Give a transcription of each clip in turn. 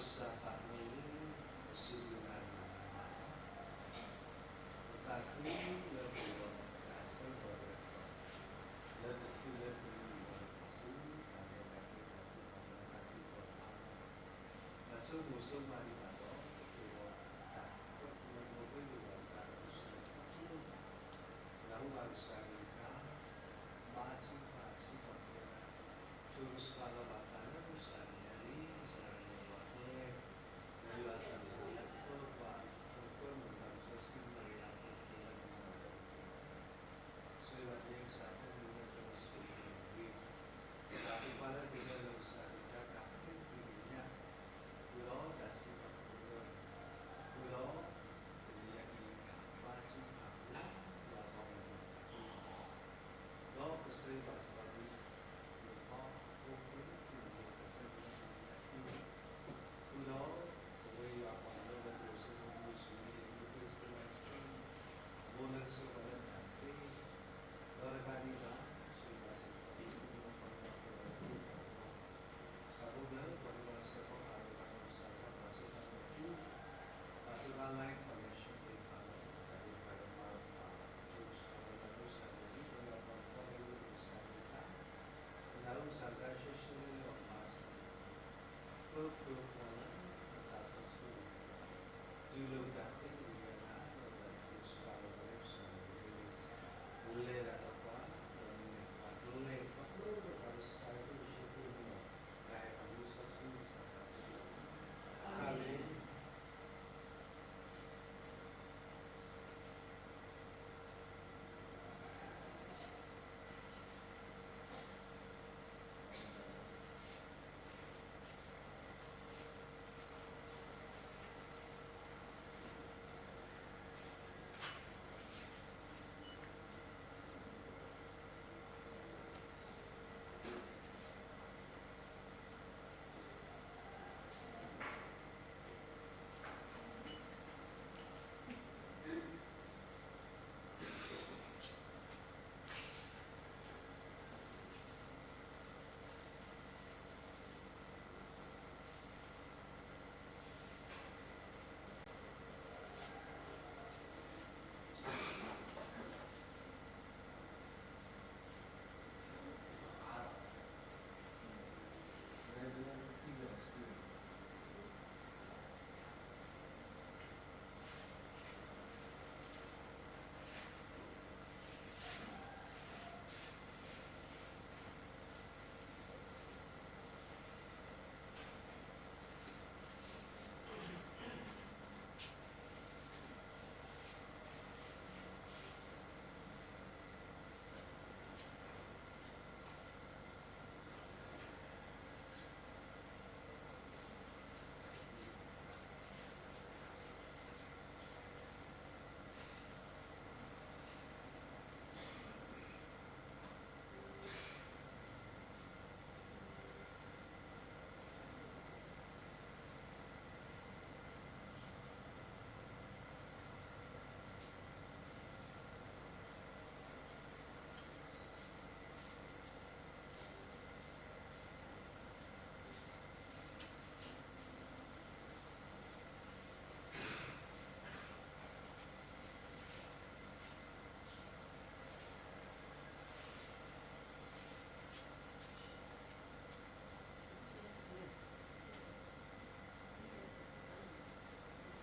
စၢ်သးဘိလၢ ပစူၢ်က့ၤနာ်က့ၤနၤဘၣ်လီၤ. ပသးခုလၢပဂီၢ် တၢ်ဆၢကတီၢ်လၢ လၢပထံလၢပကီၢ် ပဆူတၢ်လဲၤတၢ်က့ၤတၢ်သ့ၣ်တဖၣ် လၢပသးခုပှၤ တၢ်ဆိကမိၣ်ဆိကမးဒံးဘၣ်ဒီး ပက့ၤဝဲတၢ် ပမိၢ်ပှ့ၤက့ၤဝဲတၢ်ကစၢ်ခီဖျိ ပနၢ်ဟူဘၣ်ကစၢ်အကလုၢ်ကထါ ဘါထုကဖၣ်စ့ၢ်ကီးပဝဲဒၣ် ဆိကစၢ်လီၤဘၣ်သးလၢကစၢ်အမဲာ်ညါန့ၣ် ကစၢ်ယွၤပှၤကျဲ ဒီးယွၤအတၢ်ဆိၣ်ဂ့ၤလၢပၢ်ပှၤ ပၢ်မုၣ်ပှၤကစၢ်စံးမၤရံအဖိအလၢကမၤလၢပှၤ ဆိၣ်ဂ့ၤဘၣ်က့ၤကစၢ်အဖိမုၣ်လၢတၢ်ဆိၣ်ဂ့ၤအဂ့ၢ်, ကစၢ်အဖိခွါလၢအဂ့ၤလၢလၢကစၢ်အကလုၢ်ကထါတၢ်သ့တၢ်ညါ, ဃုာ်ဒီးတၢ်စံးထီၣ်ပတြၢၤ, ဃုာ်ဒီး တနံၤညါအံၤဘါထုကဖၣ်ဖိ ယွၤပှၤမုၣ်ဖိအဃိ ဒီးကစၢ်ယွၤစ့ၢ်ကီး ဃုာ်ဒီး ပဝဲယွၤပှၤလၢလၢပှဲၤစိၤပမုၢ်ဆူၣ်န့ၣ် မုၢ်ပှဲၤစိၤလၢ အဘိလၢကစၢ်ယွၤလၢတၢ်သ့, ဒီးတကးဒံးဘၣ် ကစၢ်ယွၤစ့ၢ်ကီး မ့ၢ်ပှၤလၢပှဲၤလၢပှဲၤလၢပှဲၤလၢပှဲၤလၢပှဲၤလၢပှဲၤလၢ သးဘိလၢပှၤဒိးဘၣ်စၢၤဖီၣ်ဃာ်ဒီးပှၤဒိးစၢၤဖီၣ်ဃာ်စ့ၢ်ကီးလၢပူၤ, ဘၣ်စၢၤဘၣ် line connection သ့ၣ်တဖၣ်လၢတၢ်ဂ့ၢ်တၢ်ကျိၤမၤလၤကပီၤ ကစၢ်ယွၤလၢကစၢ်ယွၤ ပဝဲဒၣ်ပှၤကီၢ်လၢယိၤကစၢ်ယွၤတၢ် ပနၢ်ဟူကစၢ်ယွၤတၢ်ဆှၢဆှၢလၢလၢပမၤစၢၤ ပှၤကပှဲၤပှၤလၢပသးစီဆှံ တုၤလၢပတၢ်သ့တဂ့ၤအဂီၢ် ဒီးပတၢ်သ့စှၤလီၤပှၤလၢကစၢ်ယွၤန့ၣ် လဲၤတၢ်ဒီးပှၤ ဒီးနဲၣ်ပှၤကျဲ ပှၤကျဲလၢပှၤကစၢ်ယွၤ ယ့ၣ်ၡူးခရံာ်အမံၤ တၢ်အဲၣ်ပှၤလၢစီဆှံကစၢ်သးဘိလီ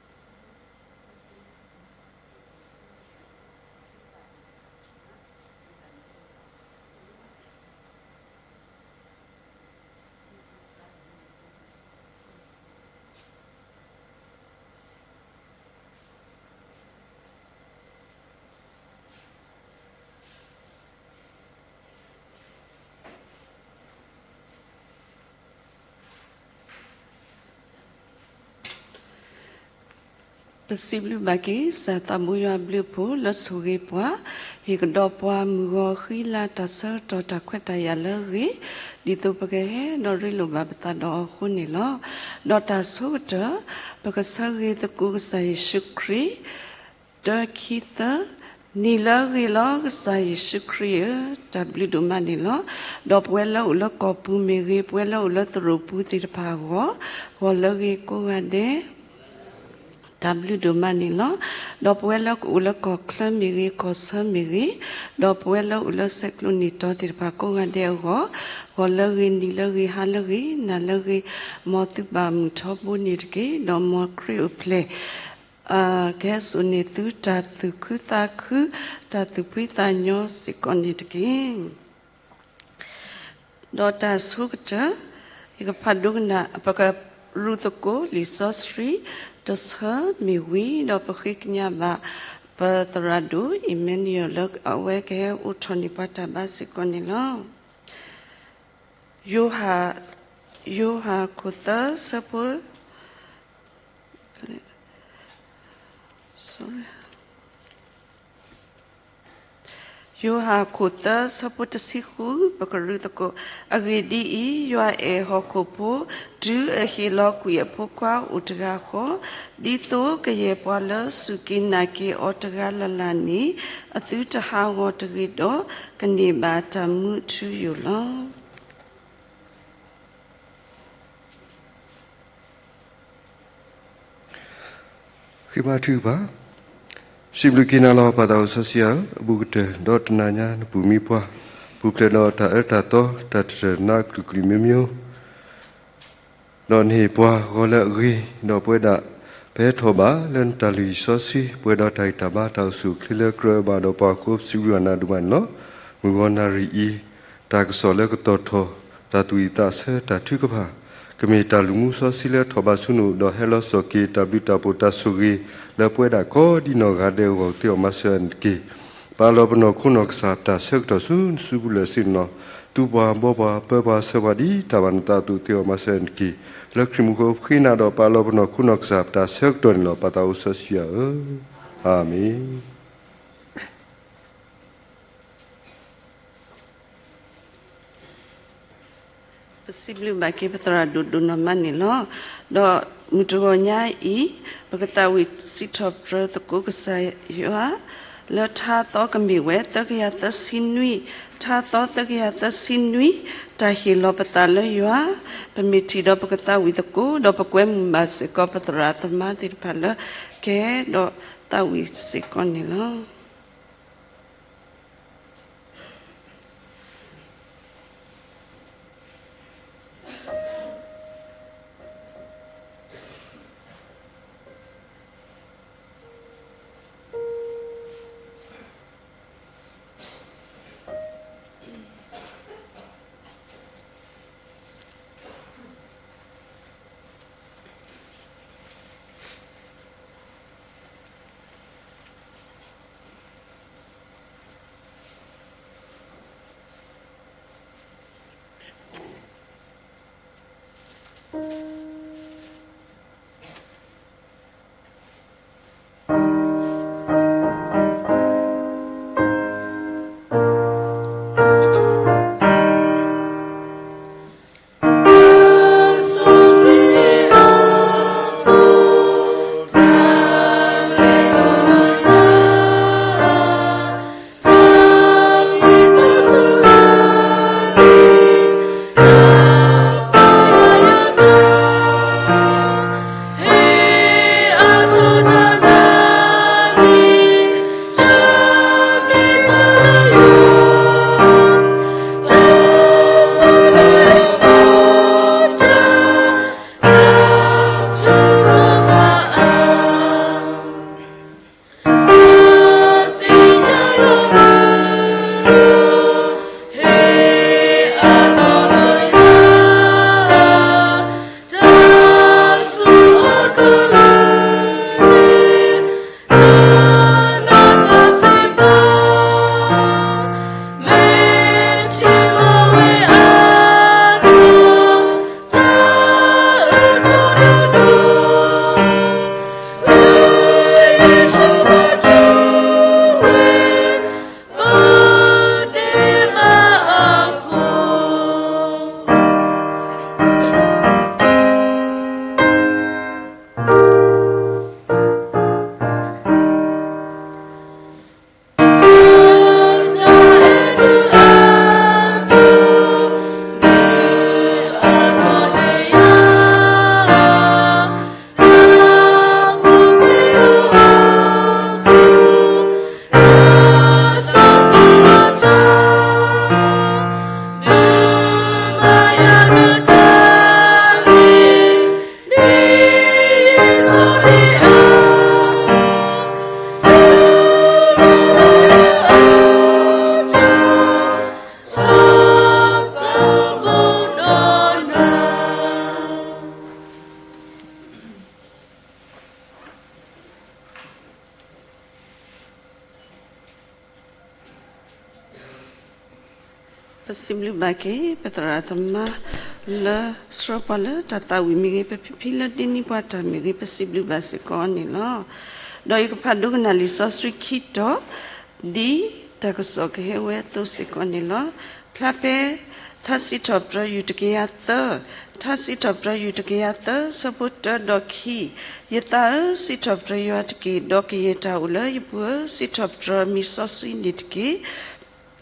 ၤ. အၤမ့ၣ်. ပစံးဘျုးဘၣ်က့ၤ ကစၢ်သးဘိယွၤအဘျုးအဖှိၣ် လၢဆိၣ်ဂ့ၤပှၤ, ဟ့ၣ်ကဒီးပှၤမုၢ်ဂီၤဃံလၤ တၢ်ဆၢကတီၢ်တၢ်ခွဲးတၢ်ယာ်လၢအဂ့ၤ, ဒ်သိးပကဟဲဒီးရ့လိာ်ဘၣ်ပသးဒီးအီၤအဃိန့ၣ်လီၤ. ဒီးတၢ်ဆိကတၢၢ် ပကဆၢဂ့ၤသကိးကစၢ်ယ့ၣ်ၡူးခရံာ် တၢ ခံ သၢ နံၤလၢအဂ့ၤလီၤ ကစၢ်ယ့ၣ်ၡူးခရံာ်ဧၢ, တၢ်ဘျုးဒိၣ်မးန့ၣ်လီၤ. ဒီးပဝဲလၢအိၣ်လၢကီၢ်ပူၤမ့ၢ်ဂ့ၤ, ပဝဲလၢအိၣ်လၢသရိာ်ပူၤသ့ၣ်တဖၣ်အဂီၢ်, ဂီၤလၢအဂ့ၤကိးဂၤဒဲး တၢ်ဘျုးဒိၣ်မးန့ၣ်လီၤ. ဒီးပဝဲလၢကအိၣ်လၢကီၢ်ချၢမ့ၢ်ဂ့ၤ, ကီၢ်ဆၢမ့ၢ်ဂ့ၤ, ဒီးပဝဲလၢအိၣ်လၢစဲးကျိးန့ၢ်တီၤသ့ၣ်တဖၣ်ကိးဂၤဒဲးအဂီၢ်, ဂီၤလၢအဂ့ၤ, နံၤလၢအဂ့ၤ, ဟါလၢအဂ့ၤ, နၤလၢအဂ့ၤ, မ်သုဘၣ်မုာ်ထီဘိန့ၣ်တက့ၢ်. ဒီးမ်ခရံာ်အိၣ်ဖျဲၣ် ကဟဲစိာ်န့ၢ်သု တၢ်သူၣ်ခုသးခု, တၢ်သူၣ်ဖှံသးညီစ့ၢ်ကီးန့ၣ်တက့ၢ်. ဒီးတၢ်ဆိကတၢၢ်, ယကဖးဒိကနၣ် ပကရူၢ်သကိးလံာ်စီဆှံတဆၢမ့ၢ်ဝံၤ, ဒီးပဃ့ကညးဘၣ် ပသရၣ်ဒိၣ် Emmanuel လၢအဝဲကဟဲအိးထီၣ်န့ၢ်ပှၤတၢ်ဘါစ့ၢ်ကီးန့ၣ်လီၤ. ယိၤဟၣ်, ယိၤဟၣ်ခိၣ်သၢဆၢဖိ ယိၤဟၣ်ခိၣ်သၢဆၢဖိတဆံဃု ပကရူၢ်သကိး, အဂ့ၢ်ဒ်အံၤ, ယွၤအဲၣ်ဟီၣ်ခိၣ်ဖိ တုၤအဟ့ၣ်လီၤကွံာ်အဖိခွါအိၣ်တဂၤဃီ, ဒ်သိးကယဲၢ်ပှၤလၢစူၢ်က့ၤနာ်က့ၤအီၤတဂၤလၢ်လၢ်န့ၣ် အသုတဟးဂီၤတဂ့ၤဒီး ကန့ၢ်ဘၣ်တၢ်မူထူယိာ်လီၤ. ဃ့ဘါထုကဖၣ်, စံးဘျုးက့ၤနၤလီၤ ပၢ်သးစီဆှံယွၤဧၢ, အဘူးကတၢၢ် ဒီးတနၤညါနပူၤမံပှၤ, ပူၤဖျဲးဒီးတၢ်အၢတၢ်သီ တၢ်တြၢၤနးအကလုာ်ကလုာ်မိမိ, ဒီးနဟ့ၣ်ပှၤဂီၤလၢအဂ့ၤ, ဒီးပဝဲဒၣ် ပဟဲထီၣ်ဘၣ်လၢနတၢ်လုၢ်ဟံၣ်စီဆှံ ပှဲၤဒီးတၢ်ဂံၢ်တၢ်ဘါ တၢ်အိၣ်ဆူၣ်အိၣ်ချ့လၢကြၢးအဘၣ်ဒီးပှၤအဃိ ပစံးဘျုးဘၣ်နၤဒိၣ်မးန့ၣ်လီၤ. မုၢ်ဂီၤနၣ်ရံၣ်အံၤ တၢ်ကစီၣ်လၢကတီၤထီၣ် တၢ်သူၣ်ဝံၣ်သးဆၢ တၢ်ထုကဖၣ် ကမ့ၢ်တၢ်လုၢ်မူစီဆှံလၢထီၣ်ဘးဆူနအိၣ် ဒီးဟဲလီၤစိာ်က့ၤတၢ်ဘျုးတၢ်ဖှိၣ်တၢ်ဆိၣ်ဂ့ၤ လၢပဝဲဒၣ်ကိးဒ်နီၢ်ဂၤဒဲးအဂီၢ် သ့အီၣ်မၤစၢၤနတက့ၢ်. ပာ်လီၤပနီၢ်ခိနီၢ်ကစၢ် ပတၢ်ဆၢကတီၢ်ဆူနစုပူၤလၢာ်ဆ့ၣ်နီၤ, သူပှၤဘှီပှၤပၢပှၤဆှၢပှၤဒ်တၢ်ဘၣ်နသးအသိး သ့အီၣ်မၤစၢၤနတက့ၢ်. လၢခရံာ်မူခိၣ်ပဃ့နၤဒီး ပာ်လီၤပနီၢ်ခိနီၢ်ကစၢ် ပတၢ်ဆၢကတီၢ်န့ၣ်လီၤ. ပၢ်သးစီဆှံယွၤဧၢ, အၤမ့ၣ်. ပစံးဘျုးဘၣ်က့ၤပသရၣ်ဒိၣ်ဒိၣ်နီၢ်မးန့ၣ်လီၤ. ဒီးမုၢ်တဂီၤညါအံၤ ပကသးဝံၣ်စံးထီၣ်ပတြၢၤသကိးကစၢ်ယွၤ လၢထါသီကမ့ၢ်ဝဲ သၢကယၤသၢဆံနွံ, ထါသီသၢကယၤသၢဆံနွံ, တၢ်ဟ့ၣ်လီၤပသးလၢယွၤ, ပမ့ၢ်ထံၣ်ဒီးပကသးဝံၣ်သကိး ဒီးပကွဲမုာ်ဘၣ်စ့ၢ်ကီး ပသရၣ်သမါသ့ၣ်တဖၣ်လၢ ကဟဲဒီးသးဝံၣ်စ့ၢ်ကီးန့ၣ်လီၤ. ပစံးဘျုးဘၣ်က့ၤ ပသရၣ်သမါလၢဆှၢပှၤလၢတၢ်သးဝံၣ်မ့ၢ်ဂ့ၤ, ပဖံဖံလၢဒ့န့ၢ်ပှၤတၢ်မ့ၢ်ဂ့ၤ, ပစံးဘျုးဘၣ်စ့ၢ်ကီးန့ၣ်လီၤ. ဒီးယကဖးဒိကနၣ်လံာ်စီဆှံခံတီၤ, ဒ်တၢ်ကစီၣ်ကဟဲဝဲအသိးစ့ၢ်ကီးန့ၣ်လီၤ. ဖျါဖဲ ထါစံးထီၣ်ပတြၢၤ ယူၢ်တကယၤသၢ, ထါစံးထီၣ်ပတြၢၤ ယူၢ်တကယၤသၢ ဆၢဖိတၢဒီးခံ, ယသးဧၢ, စံးထီၣ်ပတြၢၤယွၤတက့ၢ်, ဒီးကယဲၢ်တၢ်အိၣ်လၢယပူၤဧၢ, စံးထီၣ်ပတြၢၤမံၤစီဆှံန့ၣ်တက့ၢ်.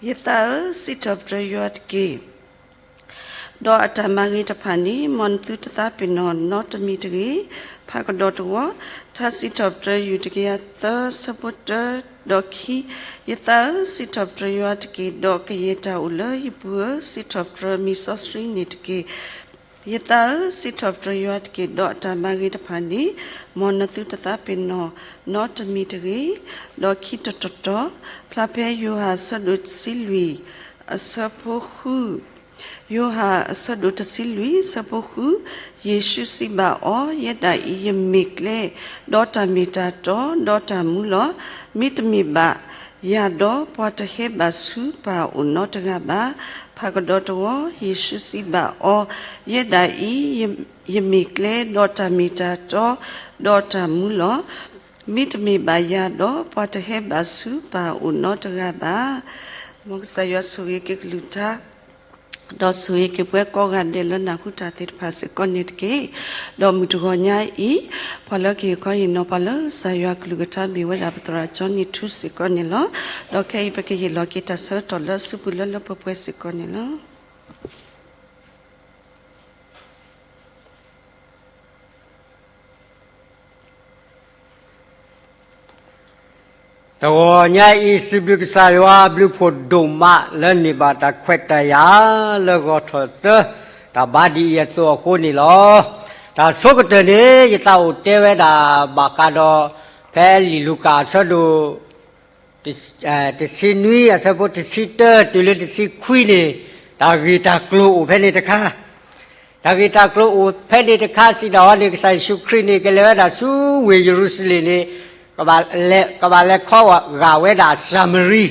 ယသးဧၢ, စံးထီၣ်ပတြၢၤယွၤတက့ၢ်. ဒီးအတၢ်မၤဂ့ၤတဖၣ်န့ၣ် မ်နသုတသးပ့ၤနီၣ်နီတမံၤတဂ့ၤ. ဖးကဒီးတဝီ, ထါစံးထီၣ်ပတြၢၤ ယူၢ်တကယၤသၢ ဆၢဖိတၢဒီးခံ, ယသးဧၢ, စံးထီၣ်ပတြၢၤယွၤတက့ၢ်, ဒီးကယဲၢ်တၢ်အိၣ်လၢယပူၤဧၢ, စံးထီၣ်ပတြၢၤမံၤစီဆှံန့ၣ်တက့ၢ်. ယသးဧၢ, စံးထီၣ်ပတြၢၤယွၤတက့ၢ်, ဒီးအတၢ်မၤဂ့ၤတဖၣ်န့ၣ် မ်နသုတသးပ့ၤနီၣ်နီတမံၤတဂ့ၤ. ဒီးခံတီၤတီၤတီၤ, ဖျါဖဲယိၤဟၣ်အဆၢဒိၣ်တဆံလွံၢ် အဆၢဖိဃု, ယိၤဟၣ်အဆၢဒိၣ်တဆံလွံၢ် အဆၢဖိဃု, ယ့ၣ်ၡူးစံးဘၣ်အီၤ, ယဲဒၣ်အံၤယမ့ၢ်ကျဲ, ဒီးတၢ်မ့ၢ်တၢ်တီ, ဒီးတၢ်မူလီၤ. မ့တမ့ၢ်ဘၣ်ယၤဒီး ပှၤတဟဲဘၣ်ဆူပၢ်အအိၣ်နီတဂၤဘၣ်. ဖးကဒီးတဝီ, ယ့ၣ်ၡူးစံးဘၣ်အီၤ, ယဲဒၣ်အံၤ ယမ့ၢ်ကျဲ, ဒီးတၢ်မ့ၢ်တၢ်တီ, ဒီးတၢ်မူလီၤ. မ့တမ့ၢ်ဘၣ်ယၤဒီး ပှၤတဟဲဘၣ်ဆူပၢ်အအိၣ်နီတဂၤဘၣ်. မ်ကစၢ်ယွၤဆိၣ်ဂ့ၤက့ၤကလုၢ်ကထါ, ဒီးဆိၣ်ဂ့ၤက့ၤပှၤကိးဂၤဒဲးလၢနၢ်ဟူတၢ်သ့ၣ်တဖၣ်စ့ၢ်ကီးန့ၣ်တက့ၢ်. ဒီးမုၢ်တဂီၤညါအံၤ, ပှၤလၢကဟ့ၣ်ခီဟ့ၣ်နီၤပှၤလၢကစၢ်ယွၤကလုၢ်ကထါ မ့ၢ်ဝဲဒၣ်ပသရၣ်ကၠီနံၤထူစ့ၢ်ကီးန့ၣ်လီၤ. ဒီးခဲအံၤပကဟ့ၣ်လီၤက့ၤတၢ်ဆၢကတီၢ်လၢအစုပူၤလၢလၢပှဲၤပှဲၤစ့ၢ်ကီးန့ၣ်လီၤ. တဂီၤညါအံၤ စံးဘျုးကစၢ်ယွၤဘျုးဖှိၣ်ဒိၣ်မးလၢန့ၢ်ဘၣ်တၢ်ခွဲးတၢ်ယာ်လၢဂီၤထီၣ်တၢ် တၢ်ဘါဒ်အံၤအသိးအဃိန့ၣ်လီၤ. တၢ်ဆိကတၢၢ်န့ၣ် ယသးအိၣ်တဲဝဲဒၣ်ဘၣ်ဃးဒီး ဖဲလံာ်လူၤကၣ်အဆၢဒိၣ် တဆံနွံ အဆၢဖိတဆံတၢ တုၤလၢတဆံခွံန့ၣ်, တၢ်ဂ့ၢ်တၢ်ကျိၤအိၣ်ဖဲန့ၣ်တခါ, တၢ်ဂ့ၢ်တၢ်ကျိၤအိၣ်ဖဲန့ၣ်တခါစံးဒီးန့ၣ် ကစၢ်ယ့ၣ်ၡူးခရံာ်န့ၣ် ကလဲၤဝဲဒၣ်ဆူဝ့ၢ်ယရူၤၡလ့ၣ်န့ၣ်, ကဘၣ်လဲၤခီဂာ်ဝဲဒၣ်စၤမရံ,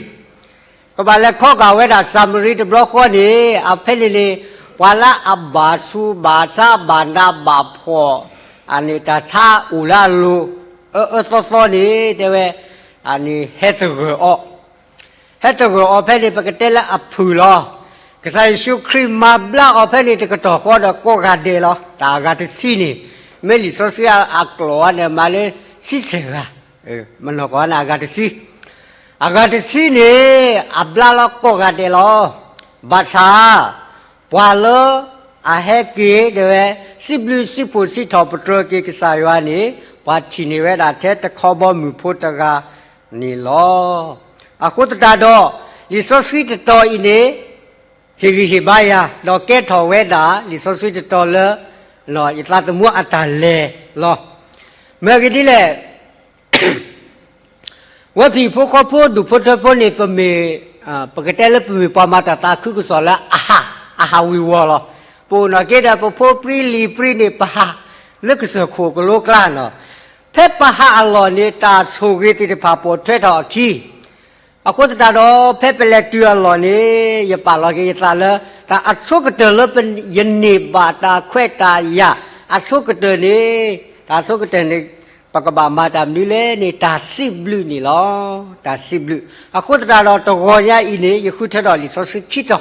ကဘၣ်လဲၤခီဂာ်ဝဲဒၣ်စၤမရံတဘျီဃီန့ၣ်, အဖဲန့ၣ်န့ၣ် ပှၤလၢအဘၣ်ဆူးဘၣ်ဆါဘၣ်နးဘၣ်ဖှီၣ်, အန့ၣ်တၢ်ဆါအိၣ်လၢအလိၤ အၢအၢသီသီန့ၣ် တဲဝဲ, အန့ၣ်ဟဲသဂၢၢ်အီၤ, ဟဲသဂၢၢ်အီၤဖဲန့ၣ် ပကတဲလၢအဖုၣ်လီၤ. ကစၢ်ယ့ၣ်ၡူးခရံာ်မၤဘျါအီၤဖဲန့ၣ် တကတီၢ်ဃီဒီးကိးဂၤဒဲးလီၤ. တၢ်အဂၤတဆံန့ၣ်, မ့ၢ်လံာ်စီဆှံအကျိာ်န့ၣ် မၤလၢဆံဆဲၣ်ဂၤ, မနီၢ်ကီၢ်န့ၣ်အဂၤတဆံ, အဂၤတဆံန့ၣ် အဘျါလီၤကိးဂၤဒဲးလီၤ. ဘၣ်ဆၣ် ပှၤလၢအဟဲက့ၤတဲဝဲ စံးဘျုးစံးဖှိၣ်စံးထီၣ်ပတြၢၤက့ၤကစၢ်ယွၤန့ၣ် ပှၤထံၣ်န့ၢ်ဝဲဒၣ်ထဲတခီဘီမုၢ်ဖိတဂၤန့ၣ်လီၤ. အဃိသတးဒီး လံာ်စီဆှံတတီၤအံၤန့ၣ် ဟ့ၣ်ဂံၢ်ဟ့ၣ်ဘါယၤ ဒီးကဲထီၣ်ဝဲဒၣ် လံာ်စီဆှံတတီၤလၢ ယသးသမူအတၢ်လဲၤလီၤ. မ့ၢ်ဂ့ၢ်ဒ်လဲၣ် ဝဲဖံးဖိဃီဖိဒူၣ်ဖိထၢဖိန့ၣ် ပမ့ၢ်, ပကတဲလၢပမ့ၢ်ပှၤမၤတၢ်သးခုကစီၣ်လၢအဟး, အဟးဝ့ၤဝီၤလီၤ. ပအိၣ်နီၢ်က့ဒီး ပဖိပြံလံၤပြံန့ၣ် ပဟးလၢကစၢၢ်ခိၣ်ကလိကျါနီၤ. ဖဲပဟးအလီၢ်န့ၣ် တၢ်ဆိၣ်ဂ့ၤသ့ၣ်တဖၣ်ပိာ်ထွဲထီၣ်အခံ အဃိသတးဒီး ဖဲပလဲၤတုၤအလီၢ်န့ၣ် ယပာ်လီၤက့ၤယသးလၢ တၢ်အဆိကတၢၢ်လၢယန့ၢ်ဘၣ်တၢ်ခွဲးတၢ်ယာ် အဆိကတၢၢ်န့ၣ်, တၢ်အဆိကတၢၢ်န့ၣ် ပကဘၣ်မၤတၢ်မနုၤလဲၣ်န့ၣ် တၢ်စံးဘျုးန့ၣ်လီၤ. တၢ်စံးဘျုး. အဃိသတးဒီး တဂီၤညါအံၤန့ၣ် ယဃုထၢထီၣ်လံာ်စီဆှံခံတီၤ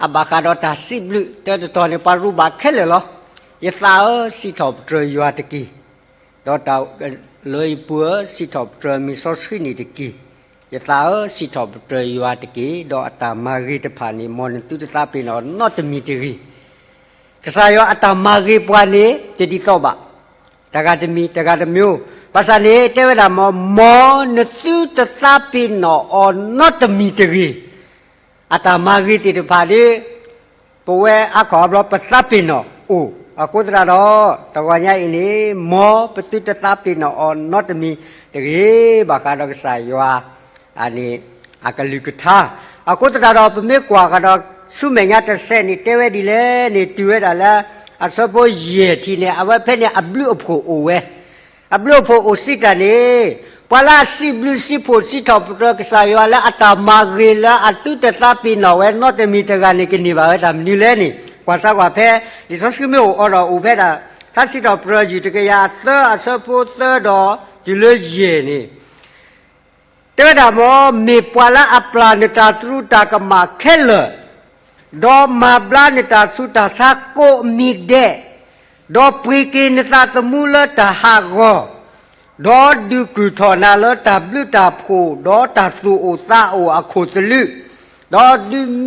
အဘၣ်ဃးဒီးတၢ်စံးဘျုး တၢတတီၤန့ၣ် ပှၤရူးဘၣ်ခဲလၢာ်လီၤ. ယသးဧၢ, စံးထီၣ်ပတြၢၤယွၤတက့ၢ်. ဒီးတၢ်လၢယပူၤဧၢ, စံးထီၣ်ပတြၢၤမံၤစီဆှံန့ၣ်တက့ၢ်. ယသးဧၢ, စံးထီၣ်ပတြၢၤယွၤတက့ၢ်. ဒီးအတၢ်မၤဂ့ၤတဖၣ်န့ၣ် မ်နသုတသးပ့ၤနီၣ်နီတမံၤတဂ့ၤ. ကစၢ်ယွၤအတၢ်မၤဂ့ၤပှၤန့ၣ် တဒ်သိးဘၣ်. တဂၤတမံၤ, တဂၤတမံၤ, ဘၣ်ဆၣ်န့ၣ် တဲဝဲဒၣ်မ့ၢ် မ်နသုတသးပ့ၤနီၣ်အီၤနီတမံၤတဂ့ၤ. အတၢ်မၤဂ့ၤသ့ၣ်တဖၣ်ဒီး ပဝဲအါခီအါဘျီပသးပ့ၤနီၣ်အိၣ်. အဃိသတးဒီး တဂီၤညါအံၤန့ၣ် မ်ပသုတသးပ့ၤနီၣ်အီၤနီတမံၤတဂ့ၤ. ဘၣ်ဃးဒီးကစၢ်ယွၤ အန့ၣ် အကလုၢ်ကထါ. အဃိသတးဒီး ပမ့ၢ်ကွၢ်ဃီဒီး ဆူမဲာ်ညါတစဲးန့ၣ် တဲဝဲဒ်လဲၣ်န့ၣ် တုၤဝဲဒၣ်လၢ အဆၢဖိယဲၢ်ထံၣ်န့ၣ် အဝဲဖဲန့ၣ် အဘျုးအဖှိၣ်အိၣ်ဝဲ. အဘျုးအဖှိၣ်အိၣ်စံးတၢ်န့ၣ် ပှၤလၢအစံးဘျုးစံးဖှိၣ်စံးထီၣ်ပတြၢၤကစၢ်ယွၤလၢအတၢ်မၤဂ့ၤလၢအသုတသးပ့ၤနီၣ်ဝဲနီတမံၤတဂၤန့ၣ် ကန့ၢ်ဘၣ်ဝဲတၢ်မနုၤလဲၣ်န့ၣ် ကွၢ်စၢ်ကွၢ်ဖဲ လံာ်စီဆှံမ့ၢ်အိၣ်အီၤဒီးအိၣ်ဖဲဒၣ် ထါစံးထီၣ်ပတြၢၤယုၢ်တကယၤသၢအဆၢဖိသၢဒီးတုၤလၢယဲၢ်န့ၣ် တဲဝဲဒၣ်မ့ၢ် မ့ၢ်ပှၤလၢအပျၢ်နတၢ်တရူးတၢ်ကမၣ်ခဲလၢာ်, ဒီးမၤဘျါနတၢ်ဆူးတၢ်ဆါကိးမံၤဒဲး, ဒီးပှ့ၤက့ၤနသးသမူလၢတၢ်ဟးဂီၤ, ဒီးဒုးကုၢ်ထီၣ်နၤလၢတၢ်ဘျုးတၢ်ဖှိၣ်, ဒီးတၢ်သူၣ်အိၣ်သးအိၣ်အခိၣ်သလုး, ဒီးဒုး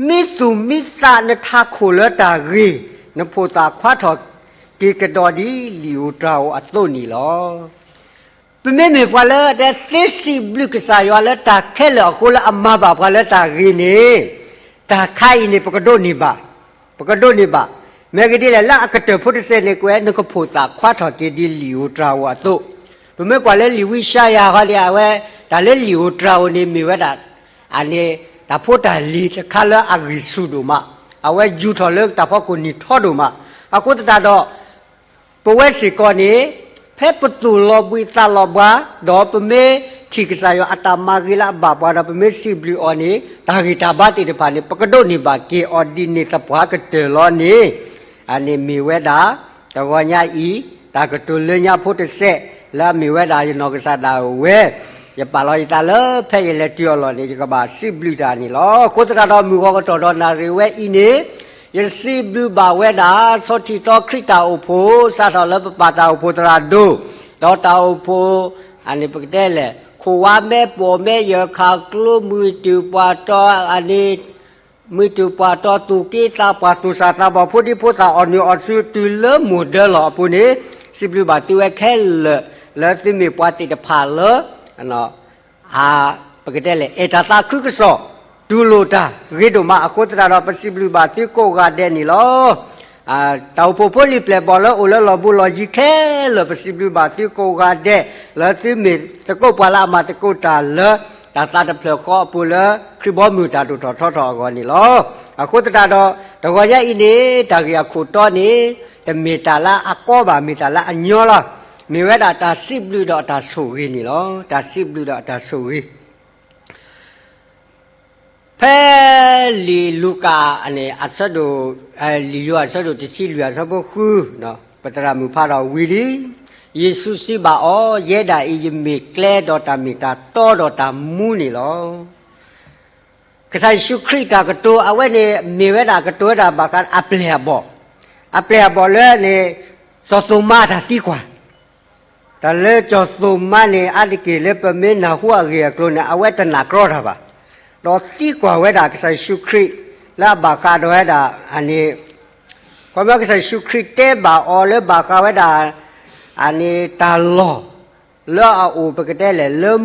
မံသူၣ်မံသးနထးခိၣ်လၢတၢ်ဂ့ၤ, နဖိသၣ်ခွါထီၣ်က့ၤကဒီးဒ်လံာ်ဧိၤတြၤဧိၤအသိးန့ၣ်လီၤ. ပမ့မ့ၢ်ပှၤလၢအတဲသ့စံးဘျုးကစၢ်ယွၤလၢတၢ်ခဲလၢာ်အဃိလၢအမၤဘၣ်ပှၤလၢတၢ်ဂ့ၤန့ၣ်, တၢ်ခါအံၤန့ၣ် ပကဒိးန့ၢ်ဘၣ်, ပကဒိးန့ၢ်ဘၣ်. မ့ၢ်ဂ့ၢ်ဒ်လဲၣ် လၢအကတၢၢ်ဖိတစဲးန့ၣ် ကွဲးနကဖိသၣ်ခွါထီၣ်က့ၤဒ်လံာ်ဧိၤတြၤဧိၤအသိး, ပမ့ၢ်ကွၢ်လၢလံာ်ဝံယၡါယၤဃီန့ၣ် အဝဲ တၢ်လၢလံာ်ဧိၤတြၤဧိၤန့ၣ် မ့ၢ်ဝဲဒၣ် အန့ၣ် တၢ်ဖိတၢ်လံၤတခါလၢအဂံၢ်ဆူၣ်ဒိၣ်မး, အဝဲယူၤထီၣ်လၢတၢ်ဖီခိၣ်နံၣ်ထီဒိၣ်မး, အဃိသတးဒီး ပဝဲစ့ၢ်ကီးန့ၣ် ဖဲပသူၣ်လီၤဘှံးသးလီၤဘှါ, ဒီးပမ့ၢ်ထံၣ်ကစၢ်ယွၤအတၢ်မၤဂ့ၤလၢအဘၣ်ပှၤဒီး ပမ့ၢ်စံးဘျုးအီၤန့ၣ် တၢ်ဂံၢ်တၢ်ဘါသ့ၣ်တဖၣ်န့ၣ် ပကဒိးန့ၢ်ဘၣ်က့ၤအီၤဒ်န့ၣ်သပှၢ်ကတၢၢ်လီၤန့ၣ်, အန့ၣ်မ့ၢ်ဝဲဒၣ် တဂီၤညါအံၤ တၢ်ကတိၤလၢညါဖိတစဲး လၢအမ့ၢ်ဝဲဒၣ်ယနီၢ်ကစၢ်ဒၣ်ဝဲ ယပာ်လီၤယသးလၢဖဲယလဲၤတုၤအလီၢ်န့ၣ် ယကဘၣ်စံးဘျုးတၢ်န့ၣ်လီၤ. အဃိသတးဒီး မုၢ်ဂီၤကတီၢ်ဒီးနၣ်ရံၣ်ဝဲအံၤန့ၣ် ယစံးဘျုးဘၣ်ဝဲဒၣ် ဆီထံၣ်သီခရံာ်တၢ်အိၣ်ဖှိၣ် စးထီၣ်လၢပပၢ်တၢ်အိၣ်ဖှိၣ်သရၣ်ဒိၣ်, ဒီးတၢ်အိၣ်ဖှိၣ် အန့ၣ်ပကတဲလဲၣ် ခိၣ်ဝါမဲပိာ်မဲယၢၢ်ခးကျိ မုၢ်တုၤပှၤတီ အန့ၣ် မုၢ်တုၤပှၤတီ သူၣ်က့သးပှၢ် သူၣ်စၢ်သးဘီၣ် ဖိဒံဖိသၣ် အီၣ်နုၢ်အီၣ်ဆူ တုၤလၢမိၢ်ဒၢလီၢ်အပူၤန့ၣ် စံးဘျုးဘၣ်သုဝဲခဲလၢာ် လၢသုမ့ၢ်ပှၤသ့ၣ်တဖၣ်လၢ အ ပကတဲလဲၣ် အဲၣ်တၢ်သးခုကစီၣ် တူၢ်လိာ်တၢ်ဂ့ၤဒိၣ်မးအဃိသတးဒီး ပစံးဘျုးဘၣ်သုကိးဂၤဒဲးန့ၣ်လီၤ. တၢ်အိၣ်ဖှိၣ်ဖိလံၤပျဲၢ်ဘီၣ်လၢအိၣ်လၢလီၢ်ဘူးလီၢ်ယံၤခဲလၢာ် ပစံးဘျုးဘၣ်သုကိးဂၤဒဲး လၢသုမ့ၢ်သကိးပှၤလၢအမၤသကိးတၢ်လၢ တၢ်သးတဖျၢၣ်ဃီအပူၤလၢ ခရံာ်ဘီမုၢ်တၢ်ဒိၣ်ထီၣ်ထီထီၣ်အဂီၢ်န့ၣ်လီၤ. အဃိသတးဒီး တဂီၤညါအံၤန့ၣ် တၢ်ဂ့ၢ်အခိၣ်တီန့ၣ် တမ့ၢ်တၢ်လၢအကီဘၣ် မ့ၢ်တၢ်လၢအညီလီၤ. မ့ၢ်ဝဲဒၣ်တၢ်စံးဘျုးဒီးအတၢ်ဆိၣ်ဂ့ၤန့ၣ်လီၤ. တၢ်စံးဘျုးဒီးအတၢ်ဆိၣ်ဂ့ၤ ဖဲလံာ်လူၤကၣ်န့ၣ် အဆၢဒိၣ် လံာ်ယိၤဟၣ်အဆၢဒိၣ်တဆံလွံၢ်အဆၢဖိဃု, ပသရၣ်မုၣ်ဖးဒီးဝံၤလံ, ယ့ၣ်ၡူးစံးဘၣ်အီၤ, ယဲဒၣ်အံၤယမ့ၢ်ကျဲဒီးတၢ်မ့ၢ်တၢ်တီဒီးတၢ်မူန့ၣ်လီၤ. ကစၢ်ယ့ၣ်ၡူးခရံာ်တၢ်ကတိၤအဝဲန့ၣ် မ့ၢ်ဝဲဒၣ်ကတိၤဝဲဒၣ်ဘၣ်ဃးအပျဲၢ်အဘီၣ်, အပျဲၢ်အဘီၣ်လၢန့ၣ် စီၤသိၤမါအတၢ်သံကွၢ် တၢ်လၢစီၤသိၤမါန့ၣ် အါတက့ၢ်လၢပမ့ၢ်နၢ်ဟူအဂ့ၢ်အကျိၤန့ၣ် အဝဲတနာ်ကြီတၢ်ဘၣ်, ဒီးသံကွၢ်ဝဲဒၣ်ကစၢ်ယ့ၣ်ၡူးခရံာ် လၢအဘၣ်ဃးဒီးဝဲဒၣ် အန့ၣ် ခီဖျိကစၢ်ယ့ၣ်ၡူးခရံာ်တဲဘၣ်အီၤလၢဘၣ်ဃးဝဲဒၣ် အန့ၣ်တၢ်လီၢ် လၢအအိၣ်ပကတဲလဲၣ်လၢ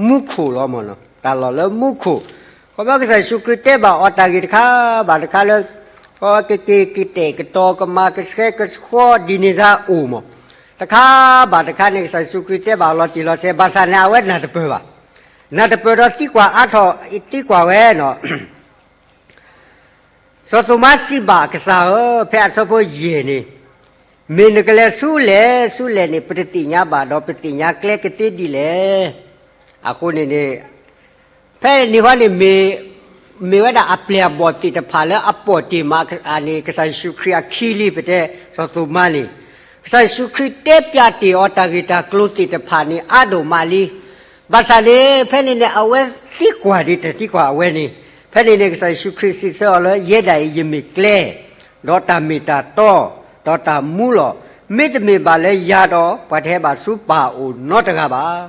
မူခိၣ်လီၤမ့ၢ်နီၤ, တၢ်လီၢ်လၢမူခိၣ်, ခီဖျိကစၢ်ယ့ၣ်ၡူးခရံာ်တဲဘၣ်အီၤတၢ်ဂ့ၢ်တခါဘၣ်တခါလၢ ကက့ၤကတဲာ်ကတီၤကမၤကဆှဲကဆှီဒ်န့ၣ်သးအိၣ်မး, တခါဘၣ်တခါန့ၣ် ကစၢ်ယ့ၣ်ၡူးခရံာ်တဲဘၣ်အီၤလီၤတံၢ်လီၤဆဲး ဘၣ်ဆၣ်န့ၣ် အဝဲနၢ်တပၢၢ်ဘၣ်, နၢ်တပၢၢ်ဒီးသံကွၢ်အါထီၣ် သံကွၢ်ဝဲနီၤ စီၤသိၤမါစံးဘၣ်ကစၢ်ဧၢ, ဖဲအဆၢဖိယဲၢ်န့ၣ်, မ့ၢ်နကလဲၤဆူလဲၣ်ဆူလဲၣ်န့ၣ် ပတသ့ၣ်ညါဘၣ်ဒီး ပသ့ၣ်ညါကျဲကသ့ဒ်လဲၣ်. အဃိန့ၣ်န့ၣ် ဖဲန့ၣ်ဃီန့ၣ် မ့ၢ် မ့ၢ်ဝဲဒၣ်အပျဲၢ်အဘီၣ်သ့ၣ်တဖၣ်လၢအပိာ်တ့ၢ်မး အန့ၣ် ကစၢ်ယ့ၣ်ၡူးခရံာ်အခံလံ ပတဲစီၤသိၤမါန့ၣ်, ကစၢ်ယ့ၣ်ၡူးခရံာ်တဲပျးတ့ၢ်အီၤတၢ်ဂ့ၢ်တၢ်ကျိၤသ့ၣ်တဖၣ်န့ၣ် အါဒိၣ်မးလံ. ဘၣ်ဆၣ်န့ၣ် ဖဲန့ၣ်န့ၣ် အဝဲသံကွၢ်ဒ်တၢ်သံကွၢ်အဝဲန့ၣ်, ဖဲန့ၣ်န့ၣ် ကစၢ်ယ့ၣ်ၡူးခရံာ်စံးဆၢအီၤလၢ ယဲဒၣ်အံၤယမ့ၢ်ကျဲ ဒီးတၢ်မ့ၢ်တၢ်တီ ဒီးတၢ်မူလီၤ. မ့တမ့ၢ်ဘၣ်လၢယၤဒီး ပှၤတဟဲဘၣ်ဆူပၢ်အအိၣ်နီတဂၤဘၣ်.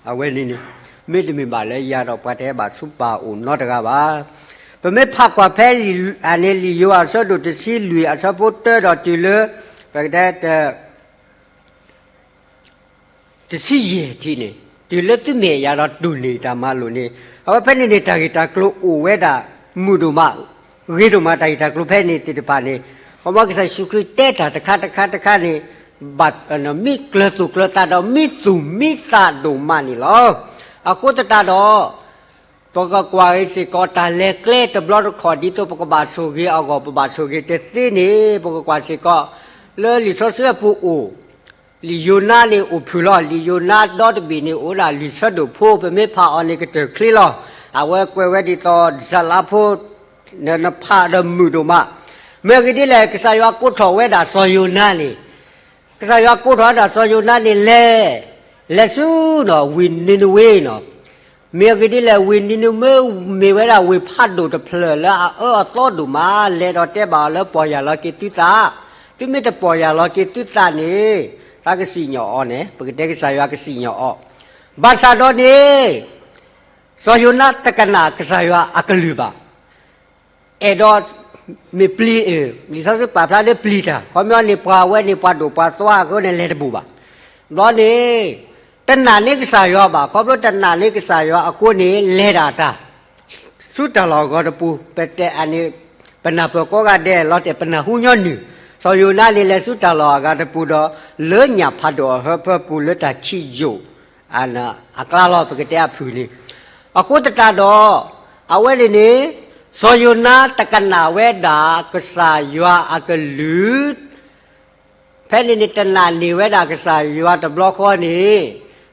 အဝဲန့ၣ်န့ၣ် မ့တမ့ၢ်ဘၣ်လၢယၤဒီး ပှၤတဟဲဘၣ်ဆူပၢ်အအိၣ်နီတဂၤဘၣ်. ပမ့ၢ်ဖးကွၢ်ဖဲ အန့ၣ်လံာ်ယိၤဟၣ်အဆၢဒိၣ်တဆံလွံၢ်အဆၢဖိတၢဒီးတုၤလၢ ပကတဲ တဆံယဲၢ်ထံၣ်န့ၣ် တုၤလၢသုမ့ၢ်ယၤဒီးတူၢ်န့ၢ်တၢ်မၤလိာ်န့ၣ် အဝဲဖဲန့ၣ်န့ၣ် တၢ်ဂ့ၢ်တၢ်ကျိၤအိၣ်ဝဲဒၣ် မုာ်ဒိၣ်မး ဂ့ၤဒိၣ်မး တၢ်ဂ့ၢ်တၢ်ကျိၤဖဲန့ၣ်သ့ၣ်တဖၣ်န့ၣ် ခီမီကစၢ်ယ့ၣ်ၡူးခရံာ်တဲတၢ်တခါတခါတခါန့ၣ် ဘၣ်မ့ၢ်ကျၢၤသူၣ်ကျၢၤသးဒီးမ့ၢ်သူၣ်မ့ၢ်သးဒိၣ်မးန့ၣ်လီၤ. အဃိသတးဒီး ပကကွၢ်ဂ့ၤစ့ၢ်ကီး တၢ်လဲၤကျဲတဘျီတခီၣ် ဒ်သိးပကဘၣ်ဆိၣ်ဂ့ၤအဂီၢ် ပဘၣ်ဆိၣ်ဂ့ၤတသ့န့ၣ် ပကကွၢ်စ့ၢ်ကီး လၢလံာ်စီဆှံအပူၤအိၣ် လံာ်ယိၤနါန့ၣ်အိၣ်ဖုၣ်လီၤ. လံာ်ယိၤနါဒီတဘ့ၣ်န့ၣ် အိၣ်ဒၣ်လွံၢ်ဆၢဒိၣ်ဖိ, ပမ့ၢ်ဖးအီၤန့ၣ်ကတၢၢ်ချ့လီၤ. အဝဲကွဲးဝဲဒ်သိး တစၢလါဖိ နဖးဒီးမုာ်ဒိၣ်မး. မ့ၢ်အဂ့ၢ်ဒ်လဲၣ်, ကစၢ်ယွၤကိးထီၣ်ဝဲဒၣ်စီၤယိၤနါန့ၣ်, ကစၢ်ယွၤကိးထီၣ်ဝဲဒၣ်စီၤယိၤနါန့ၣ်လဲၤ, လဲၤဆူနီၤ ဝ့ၢ်နံၤနဝ့နီၤ. မ့ၢ်အဂ့ၢ်ဒ်လဲၣ်, ဝ့ၢ်နံၤနဝ့မ့ၢ်ဝဲဒၣ်ဝ့ၢ်ဖးဒိၣ်တဖျၢၣ်လၢအအၢအသီဒိၣ်မး, လဲၤဒီးတဲဘၣ်အီၤလၢ ပီၢ်ယၢ်လီၤက့ၤသုသး, သုမ့ၢ်တပီၢ်ယၢ်လီၤက့ၤသုသးန့ၣ်, တၢ်ကစံၣ်ညီၣ်အီၤန့ၣ်, ပကတဲကစၢ်ယွၤကစံၣ်ညီၣ်အီၤ. ဘၣ်ဆၣ်ဒီးန့ၣ် စီၤယိၤနါတကနၣ်ကစၢ်ယွၤအကလုၢ်ဘၣ်. အဲၣ်ဒိး မ့ၢ်ပျံၤ, လံာ်စီဆှံပာ်ဖျါလၢပျံၤတၢ်, ခီပညီန့ၣ် ပှၤဝဲန့ၣ် ပှၤဒိၣ်ပှၤသွါအဃိန့ၣ် လဲၤတဘူးဘၣ်. ဘျီန့ၣ် တနာ်န့ၢ်ကစၢ်ယွၤဘၣ်. ခီဖျိတနာ်န့ၢ်ကစၢ်ယွၤအဃိန့ၣ် လဲၤဒၣ်တၢ် ဆူတၢ်လီၢ်အဂီၤတပူၤ, ပတဲအန့ၣ် ပနၢ်ပၢၢ်ကိးဂၤဒဲးလီၤတဲာ် ပနၢ်ဟူညီနုၢ်, စီၤယိၤနါန့ၣ် လဲၤဆူတၢ်လီၢ်အဂၤတပူၤဒီး လၢညၣ်ဖးဒိၣ်အဟၢဖၢပူၤ လၢတၢ်ခံးယိာ် အကျါလီၤ ပကတဲအဖုၣ်န့ၣ်. အဃိသတးဒီး အဝဲန့ၣ်န့ၣ် စီၤယိၤနါတကနၣ်ဝဲဒၣ်ကစၢ်ယွၤအကလုၢ်, ဖဲန့ၣ်န့ၣ် တနာ်န့ၢ်ဝဲဒၣ်ကစၢ်ယွၤတဘျီဃီန့ၣ်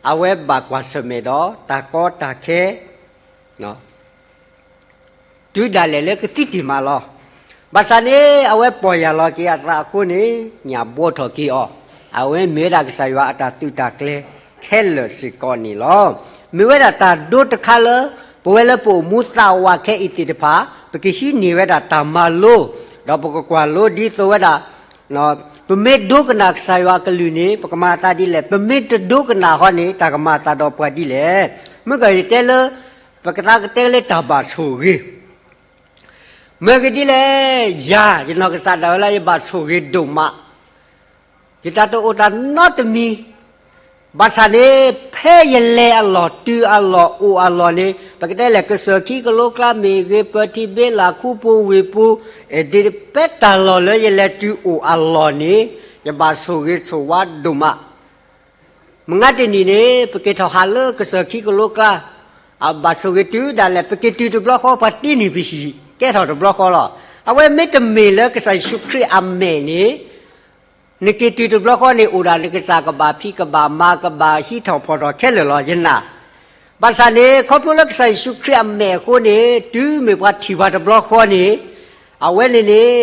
အဝဲဘၣ်ကွၢ်ဆၢၣ်မဲာ်ဒီး တၢ်ကီတၢ်ခဲ တုၤဒၣ်လဲာ်လၢကသံတ့ၢ်မးလီၤ. ဘၣ်ဆၣ်န့ၣ် အဝဲပီၢ်ယၢ်လီၤက့ၤအသးအဃိန့ၣ် ညၣ်ဘှီထီၣ်က့ၤအီၤ, အဝဲမ့ၢ်ဝဲဒၣ်ကစၢ်ယွၤအတၢ်သုးတၢ်ကျဲၤခဲလၢာ်စ့ၢ်ကီးန့ၣ်လီၤ. မ့ၢ်ဝဲဒၣ်တၢ်ဒိတခါလၢ ပဝဲလၢပအိၣ်မူသးဝးခဲအံၤသ့ၣ်တဖၣ် ပကဟံးန့ၢ်ဝဲဒၣ်တၢ်မၤလိ, ဒီးပကကွၢ်လိဒ်သိးဝဲဒၣ် ပမ့ၢ်ဒိကနၣ်ကစၢ်ယွၤအကလုၢ်န့ၣ် ပကမၤအသးဒ်လဲၣ်, ပမ့ၢ်တဒိကနၣ်ဃီန့ၣ် တၢ်ကမၤအသးဒီးပှၤဒ်လဲၣ်. မ့ၢ်ကယတဲလၢ ပကသးကတဲလၢတၢ်ဘၣ်ဆိၣ်ဂ့ၤ, မ့ၢ်ဂ့ၢ်ဒ်လဲၣ်, ယၤ ယနီၢ်ကစၢ်ဒၣ်ဝဲလၢယဘၣ်ဆိၣ်ဂ့ၤဒိၣ်မး, ယတၢ်တအိၣ်တၢ်နီတမံၤ, ဘၣ်ဆၣ်န့ၣ် ဖဲယလဲၤအလီၢ်တုၤအလီၢ်အိၣ်အလီၢ်န့ၣ် ပကတဲလဲၣ် ကစၢၢ်ခံကလိကျါမ့ၢ်ဂ့ၤ ပၢၤထံဘ့လးခူပူၤဝ့ၢ်ပူၤ, ဒ်ဖဲတၢ်လီၢ်လၢယလဲၤတုၤအိၣ်အလီၢ်န့ၣ် ယဘၣ်ဆိၣ်ဂ့ၤဆိၣ်ဝါဒိၣ်မး. မုၢ်ဂၤတနံၤန့ၣ် ပက့ၤထီၣ်ဟးလၢကစၢၢ်ခံကလိကျါ, အဘၣ်ဆိၣ်ဂ့ၤတုၤဒၣ်လဲာ် ပက့ၤတုၤတဘျီဃီ ပှၤတ့န့ၢ်ပဟံၣ် ကဲထီၣ်တဘျီဃီလီၤ. အဝဲမ့တမ့ၢ်လၢကစၢ်ယ့ၣ်ၡူးခရံာ်အမဲာ်န့ၣ် နက့ၤတုၤတဘျီဃီန့ၣ် အိၣ်ဒၣ်နကစၢ်ကဘၣ်ဖံးကဘၣ်မၤကဘၣ်ဟံးထီၣ်ဖီၣ်ထီၣ်ခဲလၢာ်လီၤ ယနာ်. ဘၣ်ဆၣ်န့ၣ် ခီဖျိလၢကစၢ်ယ့ၣ်ၡူးခရံာ်အမဲာ်အဃိန့ၣ် တုၤမ့ၢ်ပှၤထံၣ်ပှၤတဘျီဃီန့ၣ် အဝဲန့ၣ်န့ၣ်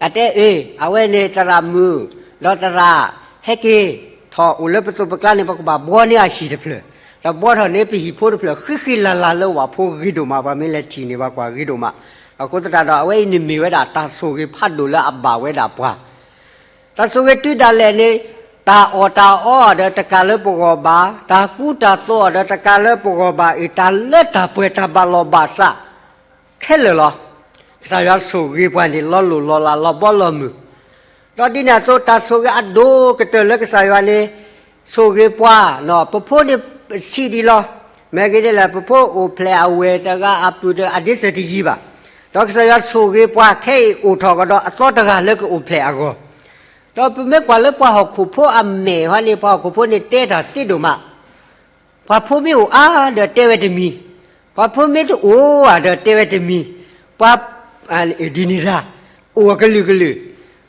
အတဲအ့ၣ် အဝဲန့ၣ်သရၣ်မုၣ် ဒီးသရၣ် ဟဲက့ၤထီၣ်အိၣ်လၢပသိးပကျါန့ၣ် ပကဘၣ်ဘှီန့ၢ်အဟံၣ်တဖျၢၣ်, ဒီးဘှီထီၣ်န့ၢ်ပဟံၣ်ဖိတဖျၢၣ် ဃံဃံလၤလၤလၢဝၣ်ဖိဂ့ၤဒိၣ်မး, ပှၤမ့ၢ်လဲၤထံၣ်န့ၣ် ပှၤကွၢ်ဂ့ၤဒိၣ်မး. အဃိသတးဒီး အဝဲအံၤန့ၣ်မ့ၢ်ဝဲဒၣ်တၢ်ဆိၣ်ဂ့ၤဖးဒိၣ်လၢအဘၣ်ဝဲဒၣ်ပှၤ တၢ်ဆိၣ်ဂ့ၤတုၤဒၣ်လဲာ်န့ၣ် တၢ်အီၣ်တၢ်အီအီၤဒီးတကးလၢပဂီၢ်ဘၣ်, တၢ်ကူတၢ်သိးအီၤဒီးတကးလၢပဂီၢ်ဘၣ်အံၤ တၢ်လၢတၢ်ပှဲၤတၢ်ဘၣ်လီၢ်ဘၣ်စးခဲလၢာ်လီၤ. ကစၢ်ယွၤဆိၣ်ဂ့ၤပှၤန့ၣ် လီၤလိၢ်လီၤလးလီၤဘီလီၤမုၢ် ဒီးဒ်န့ၣ်အသိး တၢ်ဆိၣ်ဂ့ၤအဒိၣ်ကတၢၢ်လၢကစၢ်ယွၤန့ၣ် ဆိၣ်ဂ့ၤပှၤ, ပဖိန့ၣ်ဆံးဒံးလီၤ. မ့ၢ်ဂ့ၢ်ဒ်လဲၣ် ပဖိအိၣ်ဖျဲၣ်အဝဲၢ်တဂၤအပုၢ်တဂၤအဒ့စၢၤတယံၤဘၣ်. ဒီးကစၢ်ယွၤဆိၣ်ဂ့ၤပှၤခဲအံၤအိၣ်ထီၣ်ကဒီးအသီတဂၤလၢကအိၣ်ဖျဲၣ်အဂီၢ်, ဒီးပမ့ၢ်ကွၢ်လၢပှၤဟီၣ်ခိၣ်ဖိအမဲာ်ဟီန့ၣ် ပှၤဟီၣ်ခိၣ်ဖိန့ၣ်တဲတၢ်သ့ဒိၣ်မး ပှၤဖိမ့ၢ်အိၣ်အါဒီးတဲဝဲတမံၤ, ပှၤဖိမ့ၢ်တအိၣ်အါဒီးတဲဝဲတမံၤ, ပှၤ ဒ်န့ၣ်တၢ် အိၣ်အကလုာ်ကလုာ်,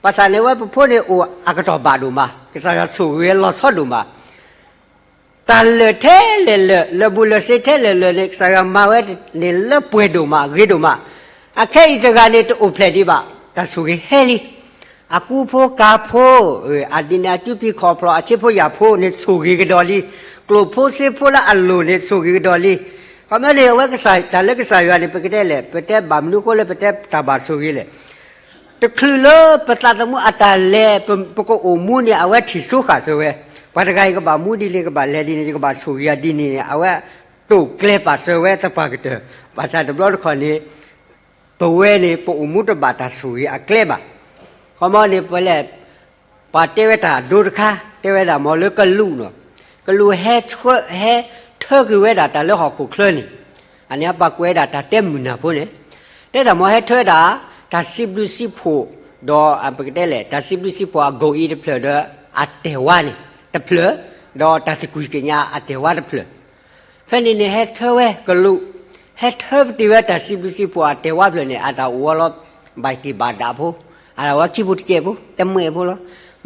ဘၣ်ဆၣ်န့ၣ်ဝဲပဖိန့ၣ်အိၣ်အကတီၢ်ဘၣ်ဒိၣ်မး, ကစၢ်ယွၤဆိၣ်ဂ့ၤဝဲလီၤဆီဒိၣ်မး, တၢ်လၢာ်ထဲလဲၣ်လၢာ် လၢာ်ဘူၣ်လၢာ်စ့ထဲလဲၣ်လၢာ်န့ၣ် ကစၢ်ယွၤမၤဝဲန့ၣ်လၢပှဲၤဒိၣ်မး ဂ့ၤဒိၣ်မး, အခဲအံၤတဂၤန့ၣ်တအိၣ်ဖျဲၣ်ဒံးဘၣ်, တၢ်ဆိၣ်ဂ့ၤဟဲလံ အကူဖိကၤဖိ, အဒ်န့ၣ်အတူၢ်ဖံးခီၣ်ဖျီၣ် အဆ့ဖိယာ်ဖိန့ၣ်ဆိၣ်ဂ့ၤကဒီးလံ, ကျိၣ်ဖိစ့ဖိလၢအလိၤန့ၣ်ဆိၣ်ဂ့ၤကဒီးလံ. ခီမ့ၢ်န့ၣ် အဝဲကစၢ်တၢ်လၢကစၢ်ယွၤန့ၣ် ပကတဲလဲၣ် ပတဲဘၣ်မနုၤအဃိလၢပတဲတၢ်ဘၣ်ဆိၣ်ဂ့ၤလဲၣ်. တချုးလၢပသးသမူအတၢ်လဲၤ ပကအိၣ်မူန့ၣ် အဝဲထံၣ်ဆိဃာ်စၢၤဝဲ, ပှၤတဂၤအံၤကဘၣ်မူဒ်န့ၣ် ကဘၣ်လဲၤဒ်န့ၣ် ယကဘၣ်ဆိၣ်ဂ့ၤအီၤဒ်န့ၣ်န့ၣ် အဝဲတိာ်ကျဲၤပာ်စၢၤဝဲသပှၢ်ကတၢၢ်, ဘၣ်ဆၣ်တဘျီတခီၣ်န့ၣ် ပဝဲန့ၣ် ပအိၣ်မူတဘၣ်တၢ်ဆိၣ်ဂ့ၤအကျဲဘၣ်. ခီမ့ၢ်န့ၣ် ပလဲၣ် ပှၤတဲဝဲတၢ်အဒိတခါ တဲဝဲဒၣ်မ့ၢ်လၢကလူးနီၤ, ကလူးဟဲဆှၢ ဟဲထၢက့ၤဝဲဒၣ်တၢ်လၢဟီၣ်ခိၣ်ချၢန့ၣ်, အန့ၣ်ပှၤကွဲးဒၣ်တၢ်တဲမုၢ်နၤဖိန့ၣ်, တဲဒၣ်မ့ၢ်ဟဲထၢဝဲဒၣ် တၢ်စံးဘျုးစံးဖှိၣ်, ဒီးပကတဲလဲၣ် တၢ်စံးဘျုးစံးဖှိၣ်အဂီၢ်အံၤတဖျၢၣ်ဒီး အတဲာ်ဝါန့ၣ်တဖျၢၣ်, ဒီးတၢ်သကွံၢ်ကညးအတဲာ်ဝါတဖျၢၣ် ဖဲန့ၣ်န့ၣ် ဟဲထၢဝဲကလူး, ဟဲထၢပတ့ၢ်ဝဲတၢ်စံးဘျုးစံးဖှိၣ်အတဲာ်ဝါဖျၢၣ်န့ၣ် အတၢ်အိၣ်ဝဲလီၤ ဘၣ်က့ၤဘၣ်ဒၣ်ဖိ, အတၢ်ဝဲခံပူၤတကဲးဖိ တမှဲးဖိလီၤ.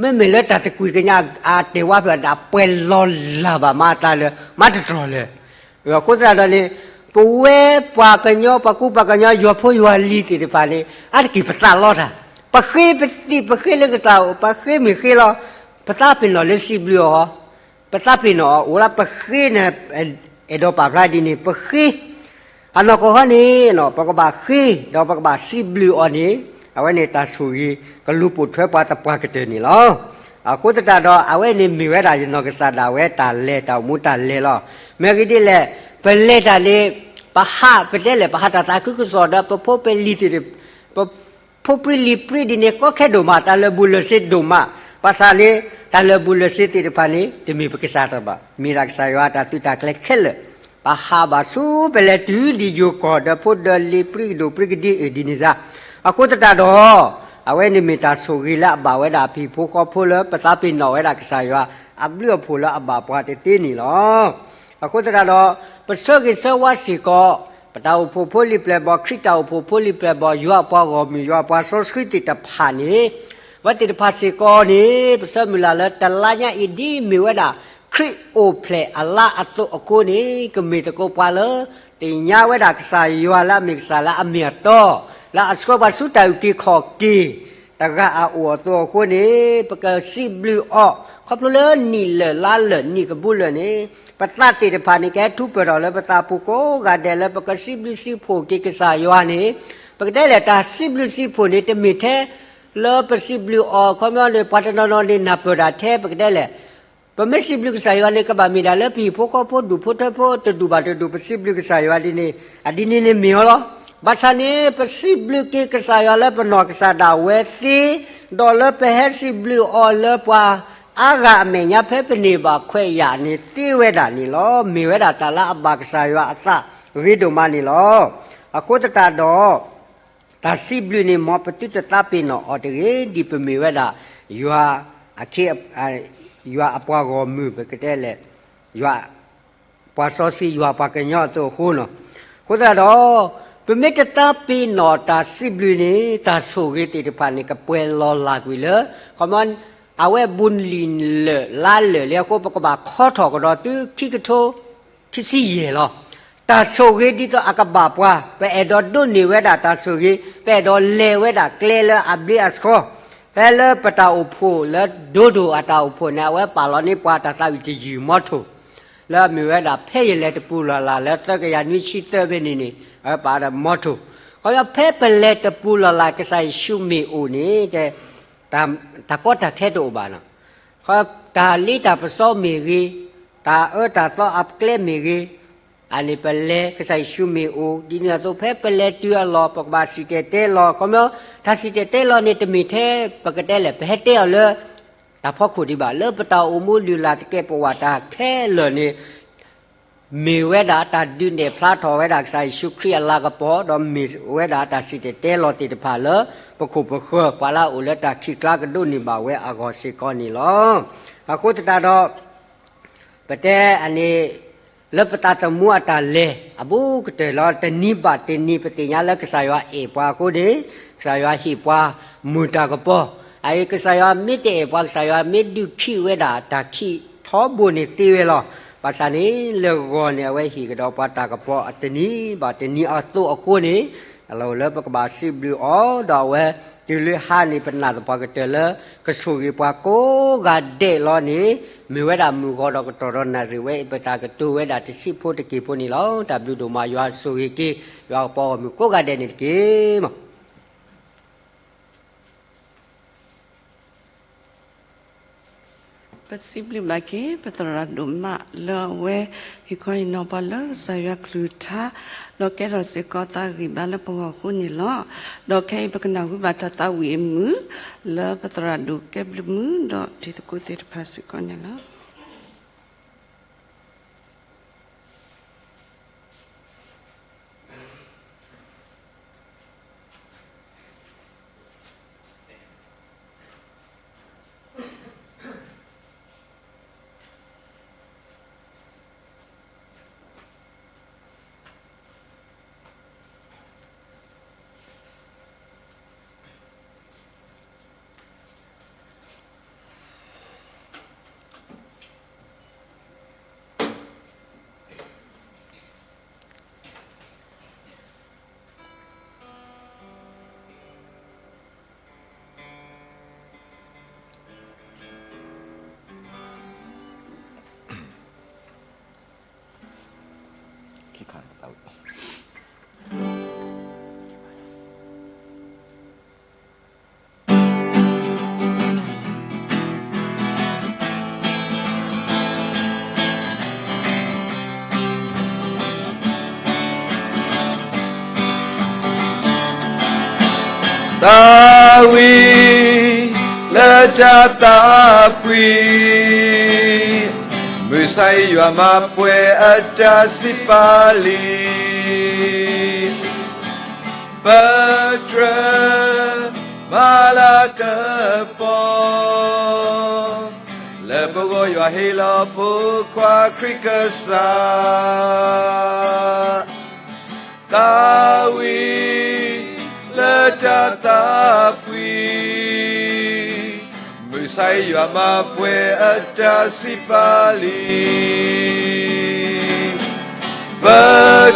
မ့မ့ၢ်လၢတၢ်တကွံာ်ကညးအတဲာ်ဝါဖျၢၣ်ဒၣ်ပှဲၤလီၤလၢ်ဘၣ်မၤအသးလၢ မၤတတြီၢ်လၢၤ. အဃိသတးဒီးန့ၣ် ပဝဲပှၤကညီ ပှၤကူပှၤကညီ ယွၤဖိယွၤလံၤသ့ၣ်တဖၣ်န့ၣ် အါတက့ၢ်ပသးလီတၢ်, ပဃ့ပသံၣ် ပဃ့လၢကစၢ်အိၣ် ပဃ့မ့ၢ်ဃ့လီၤ, ပသးပ့ၤနီၣ်လၢစံးဘျုးအီၤ, ပသးပ့ၤနီၣ်အီၤ အိၣ်လၢပဃ့န့ၣ် အဲၣ်ဒိးပာ်ဖျါဒ်န့ၣ် ပဃ့ အနီၢ်ကီၢ်ဃီန့ၣ် ပကဘၣ်ဃ့ ဒီးပကဘၣ်စံးဘျုးအီၤန့ၣ် အဝဲန့ၣ်တၢ်ဆိၣ်ဂ့ၤ ကလူၤပိာ်ထွဲပှၤသပှၢ်ကတၢၢ်န့ၣ်လီၤ. အဃိသတးဒီး အဝဲန့ၣ်မ့ၢ်ဝဲဒၣ်ယနီၢ်ကစၢ်ဒၣ်ဝဲတၢ်လဲၤတၢ်အိၣ်မူတၢ်လဲၤလီၤ. မ့ၢ်ဂ့ၢ်ဒ်လဲၣ်, ပလဲၤတၢ်န့ၣ် ပဟးပတဲလဲၣ် ပဟးတၢ်သးခုကစီၣ်ဒီး ပဖိပလံၤသ့ၣ်တဖၣ် ပဖိပလံၤပြံဒ်န့ၣ် ကီခဲဒိၣ်မး တၢ်လၢာ်ဘူၣ်လၢာ်စ့ဒိၣ်မး, ဘၣ်ဆၣ်န့ၣ် တၢ်လၢာ်ဘူၣ်လၢာ်စ့သ့ၣ်တဖၣ်န့ၣ် တမ့ၢ်ပကစၢ်တၢ်ဘၣ်, မ့ၢ်ဒၣ်ကစၢ်ယွၤအတၢ်သုးတၢ်ကျဲၤခဲလၢာ်, ပဟးဘၣ်ဆူပလဲၤတုၤဒံးယိၤကီၢ် ဒီးဖိဒီးလံၤပြံကဒိၣ်ပြံကဒ့အၢၣ်ဒ်န့ၣ်စ့ၢ်, အဃိသတးဒီး အဝဲန့ၣ်မ့ၢ်တၢ်ဆိၣ်ဂ့ၤလၢအဘၣ်ဝဲဒၣ်ဟံၣ်ဖိဃီဖိလၢပသးပ့ၤနီၣ်ဝဲဒၣ်ကစၢ်ယွၤ အဘျုးအဖှိၣ်လၢအဘၣ်ပှၤတသ့န့ၣ်လီၤ. အဃိသတးဒီး ပဆၢဂ့ၤဆၢဝါစ့ၢ်ကီး ပတၢ်အိၣ်ဖှိၣ်ဖိလံၤပျဲၢ်ဘီၣ် ခရံာ်တၢ်အိၣ်ဖှိၣ်ဖိလံၤပျဲၢ်ဘီၣ် ယွၤအပှၤဂီၢ်မုၢ် ယွၤအပှၤစီဆှံသ့ၣ်တဖၣ်န့ၣ် အဝဲသ့ၣ်တဖၣ်စ့ၢ်ကီးန့ၣ် ပဆၢမုၢ်လၢ်လၢတလါညါအံၤ ဒ်မ့ၢ်ဝဲဒၣ် ခရံာ်အိၣ်ဖျဲၣ်အလါအသိးအဃိန့ၣ် ကမ့ၢ်သကိးပှၤလၢ သ့ၣ်ညါဝဲဒၣ်ကစၢ်ယွၤလၢအမ့ၢ်ကစၢ်လၢအမ့ၢ်အတီ, လၢအဆှၢပှၤဆူတၢ်အုၣ်က့ၤခီၣ်က့ၤ တဂၤအအိၣ်အသိးအဃိန့ၣ် ပကစံးဘျုးအီၤ ခီဖျိလၢနံၣ်လၢာ်လါလၢာ်နံၣ်ကဘူးလၢာ်န့ၣ် ပသးသ့ၣ်တဖၣ်န့ၣ် ကဟဲထူးပၢၢ်ထီၣ်လၢပသးပူၤကိးဂၤဒဲးလၢပကစံးဘျုးစံးဖှိၣ်က့ၤကစၢ်ယွၤန့ၣ် ပကတဲလဲၣ် တၢ်စံးဘျုးစံးဖှိၣ်န့ၣ် တမ့ၢ်ထဲ လၢပစံးဘျုးအီၤ ခီပညီန့ၣ် ပှၤတနီၤနီၤန့ၣ် နၢ်ပၢၢ်တၢ်ထဲ ပကတဲလဲၣ် ပမ့ၢ်စံးဘျုးကစၢ်ယွၤန့ၣ် ကဘၣ်မ့ၢ်ဒၣ်လၢ ပဟံၣ်ဖိဃီဖိဒူၣ်ဖိထၢဖိ တဒူၣ်ဘၣ်တဒူၣ် ပစံးဘျုးကစၢ်ယွၤဒ်န့ၣ် အဒ်န့ၣ်န့ၣ်မ့ၢ်အီၤလီၤ. ဘၣ်ဆၣ်န့ၣ် ပစံးဘျုးက့ၤကစၢ်ယွၤလၢပနီၢ်ကစၢ်ဒၣ်ဝဲသ့, ဒီးလၢပဟဲစံးဘျုးအီၤလၢပှၤအါဂၤအမဲာ်ညါ ဖဲပန့ၢ်ဘၣ်ခွဲးယာ်န့ၣ်သ့ဝဲဒၣ်န့ၣ်လီၤ. မ့ၢ်ဝဲဒၣ်တၢ်လၢအဘၣ်ကစၢ်ယွၤအသးဂ့ၤဒိၣ်မးန့ၣ်လီၤ. အဃိသတးဒီး တၢ်စံးဘျုးန့ၣ် မ်ပသုတသးပ့ၤနီၣ်အီၤတဂ့ၤ, ဒ်ပမ့ၢ်ဝဲဒၣ် ယွၤအခ့ ယွၤအပှၤဂီၢ်မုၢ် ပကတဲလဲၣ်, ယွၤ ပှၤစီဆှံ ယွၤပှၤကညီအသိးအဃိန့ၣ်, အဃိသတးဒီး ပမ့ၢ်တသးပ့ၤနီၣ်တၢ်စံးဘျုးန့ၣ် တၢ်ဆိၣ်ဂ့ၤသ့ၣ်တဖၣ်န့ၣ် ကပှဲၤလီၤလၢ်ကွံာ်လၢ ခီ အဝဲဘူးနံၣ်လၢာ်လါလၢာ်လံအဃိ ပကဘၣ်ခီထီၣ်ကဒီးသုခံကထိခံဆံယဲၢ်လီၤ. တၢ်ဆိၣ်ဂ့ၤဒ်သိးအကဘၣ်ပှၤ ပအဲၣ်ဒိးဒိးန့ၢ်ဝဲဒၣ်တၢ်ဆိၣ်ဂ့ၤ, ပအဲၣ်ဒိးလဲၤဝဲဒၣ်ကျဲလၢအဘျ့အဆှီ, ဖဲလၢပတၢ်အိၣ်ဖှိၣ်လၢဒိၣ်ဒိၣ်အတၢ်အိၣ်ဖှိၣ်န့ၣ် အဝဲပာ်လီၤန့ၢ်ပှၤတၢ်သးဝံၣ်တယုၢ်မီထိၣ် လၢအမ့ၢ်ဝဲဒၣ်ဖဲယလဲၤတပူၤလီၢ်လၢ်လၢသၢကယၤနွံဆံသၢဖဲန့ၣ်န့ၣ် အဝဲပာ်ဒီးမီထိၣ်, ခီ ဖဲပလဲၤတပူၤလီၢ်လၢ် ကစၢ်ယ့ၣ်ၡူးမ့ၢ်အိၣ်န့ၣ် တၢ်ကီတၢ်ခဲတအိၣ်ဘၣ်နီၤ, ခီ တၢ်လ့တၢ်ပစီမ့ၢ်ဂ့ၤ, တၢ်အၢတၢ်သီအကျဲမ့ၢ်ဂ့ၤ, အန့ၣ်ပလဲၤ ကစၢ်ယ့ၣ်ၡူးမ့ၢ်အိၣ် ဒ်န့ၣ်အသိး ဖဲပလဲၤတုၤအလီၢ် ပကဘၣ်စံၣ်တဲၤတဲလီၤ ခီ တၢ်စံၣ်တဲၤတဲလီၤန့ၣ် တမ့ၢ်ထဲ ပကတဲလဲၣ် ပဟဲတဲအီၤလၢ တၢ်ဖီခိၣ်ဒံးဘၣ်, လၢပတၢ်အိၣ်မူလုၢ်လၢ်သကဲးပဝးတၢ်ခဲလၢာ်န့ၣ် မ့ၢ်ဝဲဒၣ်တၢ်ဒုးနဲၣ်ဖျါထီၣ်ဝဲဒၣ်ကစၢ်ယ့ၣ်ၡူးခရံာ်အလၤကပီၤ, ဒီးမ့ၢ်ဝဲဒၣ်တၢ်စံၣ်တဲၤတဲလီၤသ့ၣ်တဖၣ်လၢ ပခိၣ်ပဃၢၤ ပှၤလၢအအိၣ်လၢတၢ်ခံးကျါကဒိးန့ၢ်ဘၣ်ဝဲအဂီၢ်စ့ၢ်ကီးန့ၣ်လီၤ. အဃိသတးဒီး ပတဲအန့ၣ် လၢပသးသမူအတၢ်လဲၤ အဘူးကတၢၢ်လီၤ. တနံၤဘၣ်တနံၤ ပသ့ၣ်ညါလၢကစၢ်ယွၤအဲၣ်ပှၤအဃိန့ၣ် ကစၢ်ယွၤဟ့ၣ်ပှၤမုၢ်တၢ်ကပီၤ, အအံၤ ကစၢ်ယွၤမ့ၢ်တအဲၣ်ပှၤ ကစၢ်ယွၤမ့ၢ်ဒုးခံးဝဲဒၣ်တၢ်ခံးထီဘိန့ၣ်သ့ဝဲလီၤ. ဘၣ်ဆၣ်န့ၣ် လၢဂီၤန့ၣ် အဝဲဟ့ၣ်ကဒီးပှၤတၢ်ကပီၤအတနံၤဘၣ်တနံၤအသိးအဃိန့ၣ် အလီၢ်အိၣ်လၢပကဘၣ်စံးဘျုးအီၤ ဒီးအဝဲတုၤလၢဟါန့ၣ် ပနာ်သပှၢ်ကတၢၢ်လၢ ကဆိၣ်ဂ့ၤပှၤကိးဂၤဒဲးလီၤန့ၣ် မ့ၢ်ဝဲဒၣ်မုၢ်ဂီၤဒီးကတီၢ်ဒီးနၣ်ရံၣ်ဝဲအံၤ ပတၢ်ကတိၤဝဲဒၣ်တဆံးဖိတက့ၢ်ဖိန့ၣ်လီၤ. တၢ်ဘျုးဒိၣ်မး ယွၤဆိၣ်ဂ့ၤက့ၤ ယွၤကပီၤဂီၢ်မုၢ်ကိးဂၤဒဲးန့ၣ်တက့ၢ်မး. ပစံးဘျုးဘၣ်က့ၤ ပသရၣ်ဒိၣ်မးလၢအဝဲ ဟ့ၣ်ခီဟ့ၣ်နီၤပှၤလၢကစၢ်ယွၤကလုၢ်ကထါ ဒီးကဲထီၣ်စ့ၢ်ကီးသးဂံၢ်ဘါလၢပဂီၢ်အဃိန့ၣ်လီၤ. ဒီးခဲအံၤပကနၢ်ဟူဘၣ်တၢ်သးဝံၣ်အမုာ် လၢပသရၣ်ဒိၣ်ကဲဘျုးမုၢ် ဒီးတံၤသကိးသ့ၣ်တဖၣ်စ့ၢ်ကီးန့ၣ်လီၤ. တၢ်ဝံၣ် တၢ်ဝံၣ်လၢတၢ်သးဖှံ, မုၢ်ဆါယွၤမၤပှဲၤအတၢ်စံးပာ်လံ, ပတြၢၤမၤလၤကပီၤ, လၢပဂီၢ်ယွၤဟ့ၣ်လီၤဖိခွါခရံာ်ကစၢ် တၢ်ဝံၣ်လၢတၢ်သးဖှံ, မုၢ်ဆါယွၤမၤပှဲၤအတၢ်စံးပာ်လံ, ပ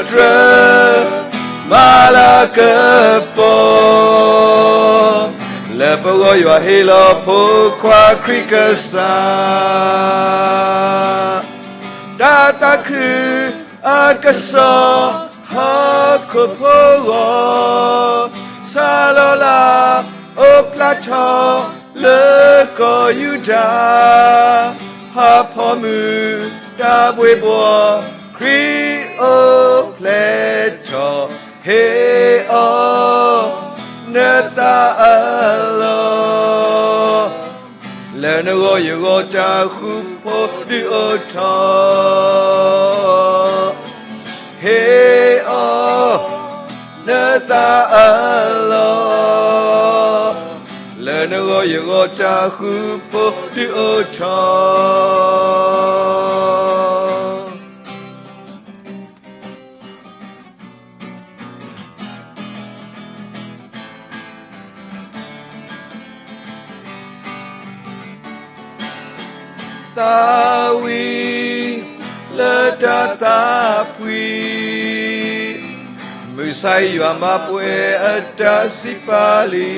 တြၢၤမၤလၤကပီၤ, လၢပဂီၢ်ယွၤဟ့ၣ်လီၤဖိခွါခရံာ်ကစၢ် တၢ်သးခုအကစီၣ် ဟီၣ်ခိၣ်ဖိဂီၢ်, စးလီၤလၢ အိၣ်ဖျါထီၣ်လၢကီၢ်ယူဒၤ, ဟးဖီမုၢ်တၢ်ဘှ့ဘှီ, ခရံာ်အိၣ်ဖျဲၣ်ထီၣ်, ဟ့ၣ်အီၤနသးအလီၢ် လၢနဂီၢ်ယဂီၢ်တၢ်ဃူဖိဒုးအိၣ်ထီၣ်, ဟ့ၣ်အီၤနသးအလီၢ်, လၢနဂီၢ်ယဂီၢ်တၢ်ဃူဖိဒုးအိၣ်ထီၣ် တၢ်ဝံၣ်လၢတၢ်သးဖှံ, မုၢ်ဆါယွၤမၤပှဲၤအတၢ်စံးပာ်လံ,